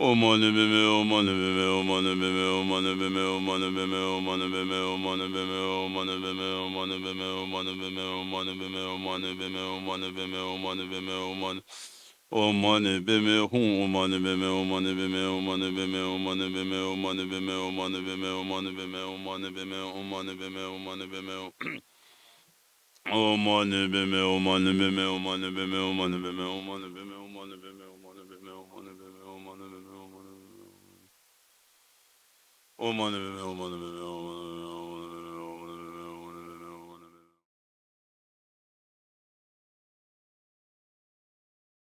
ཨོཾ་མ་ཎི་པདྨེ་ཧཱུྃ། མ་ཎི་པདྨེ་ཧཱུྃ། ཨོཾ་མ་ཎི་པདྨེ་ཧཱུྃ། མ་ཎི་པདྨེ་ཧཱུྃ། མ་ཎི་པདྨེ་ཧཱུྃ། མ་ཎི་པདྨེ་ཧཱུྃ། མ་ཎི་པདྨེ་ཧཱུྃ། མ་ཎི་པདྨེ་ཧཱུྃ། མ་ཎི་པདྨེ་ཧཱུྃ། མ་ཎི་པདྨེ་ཧཱུྃ། མ་ཎི་པདྨེ་ཧཱུྃ།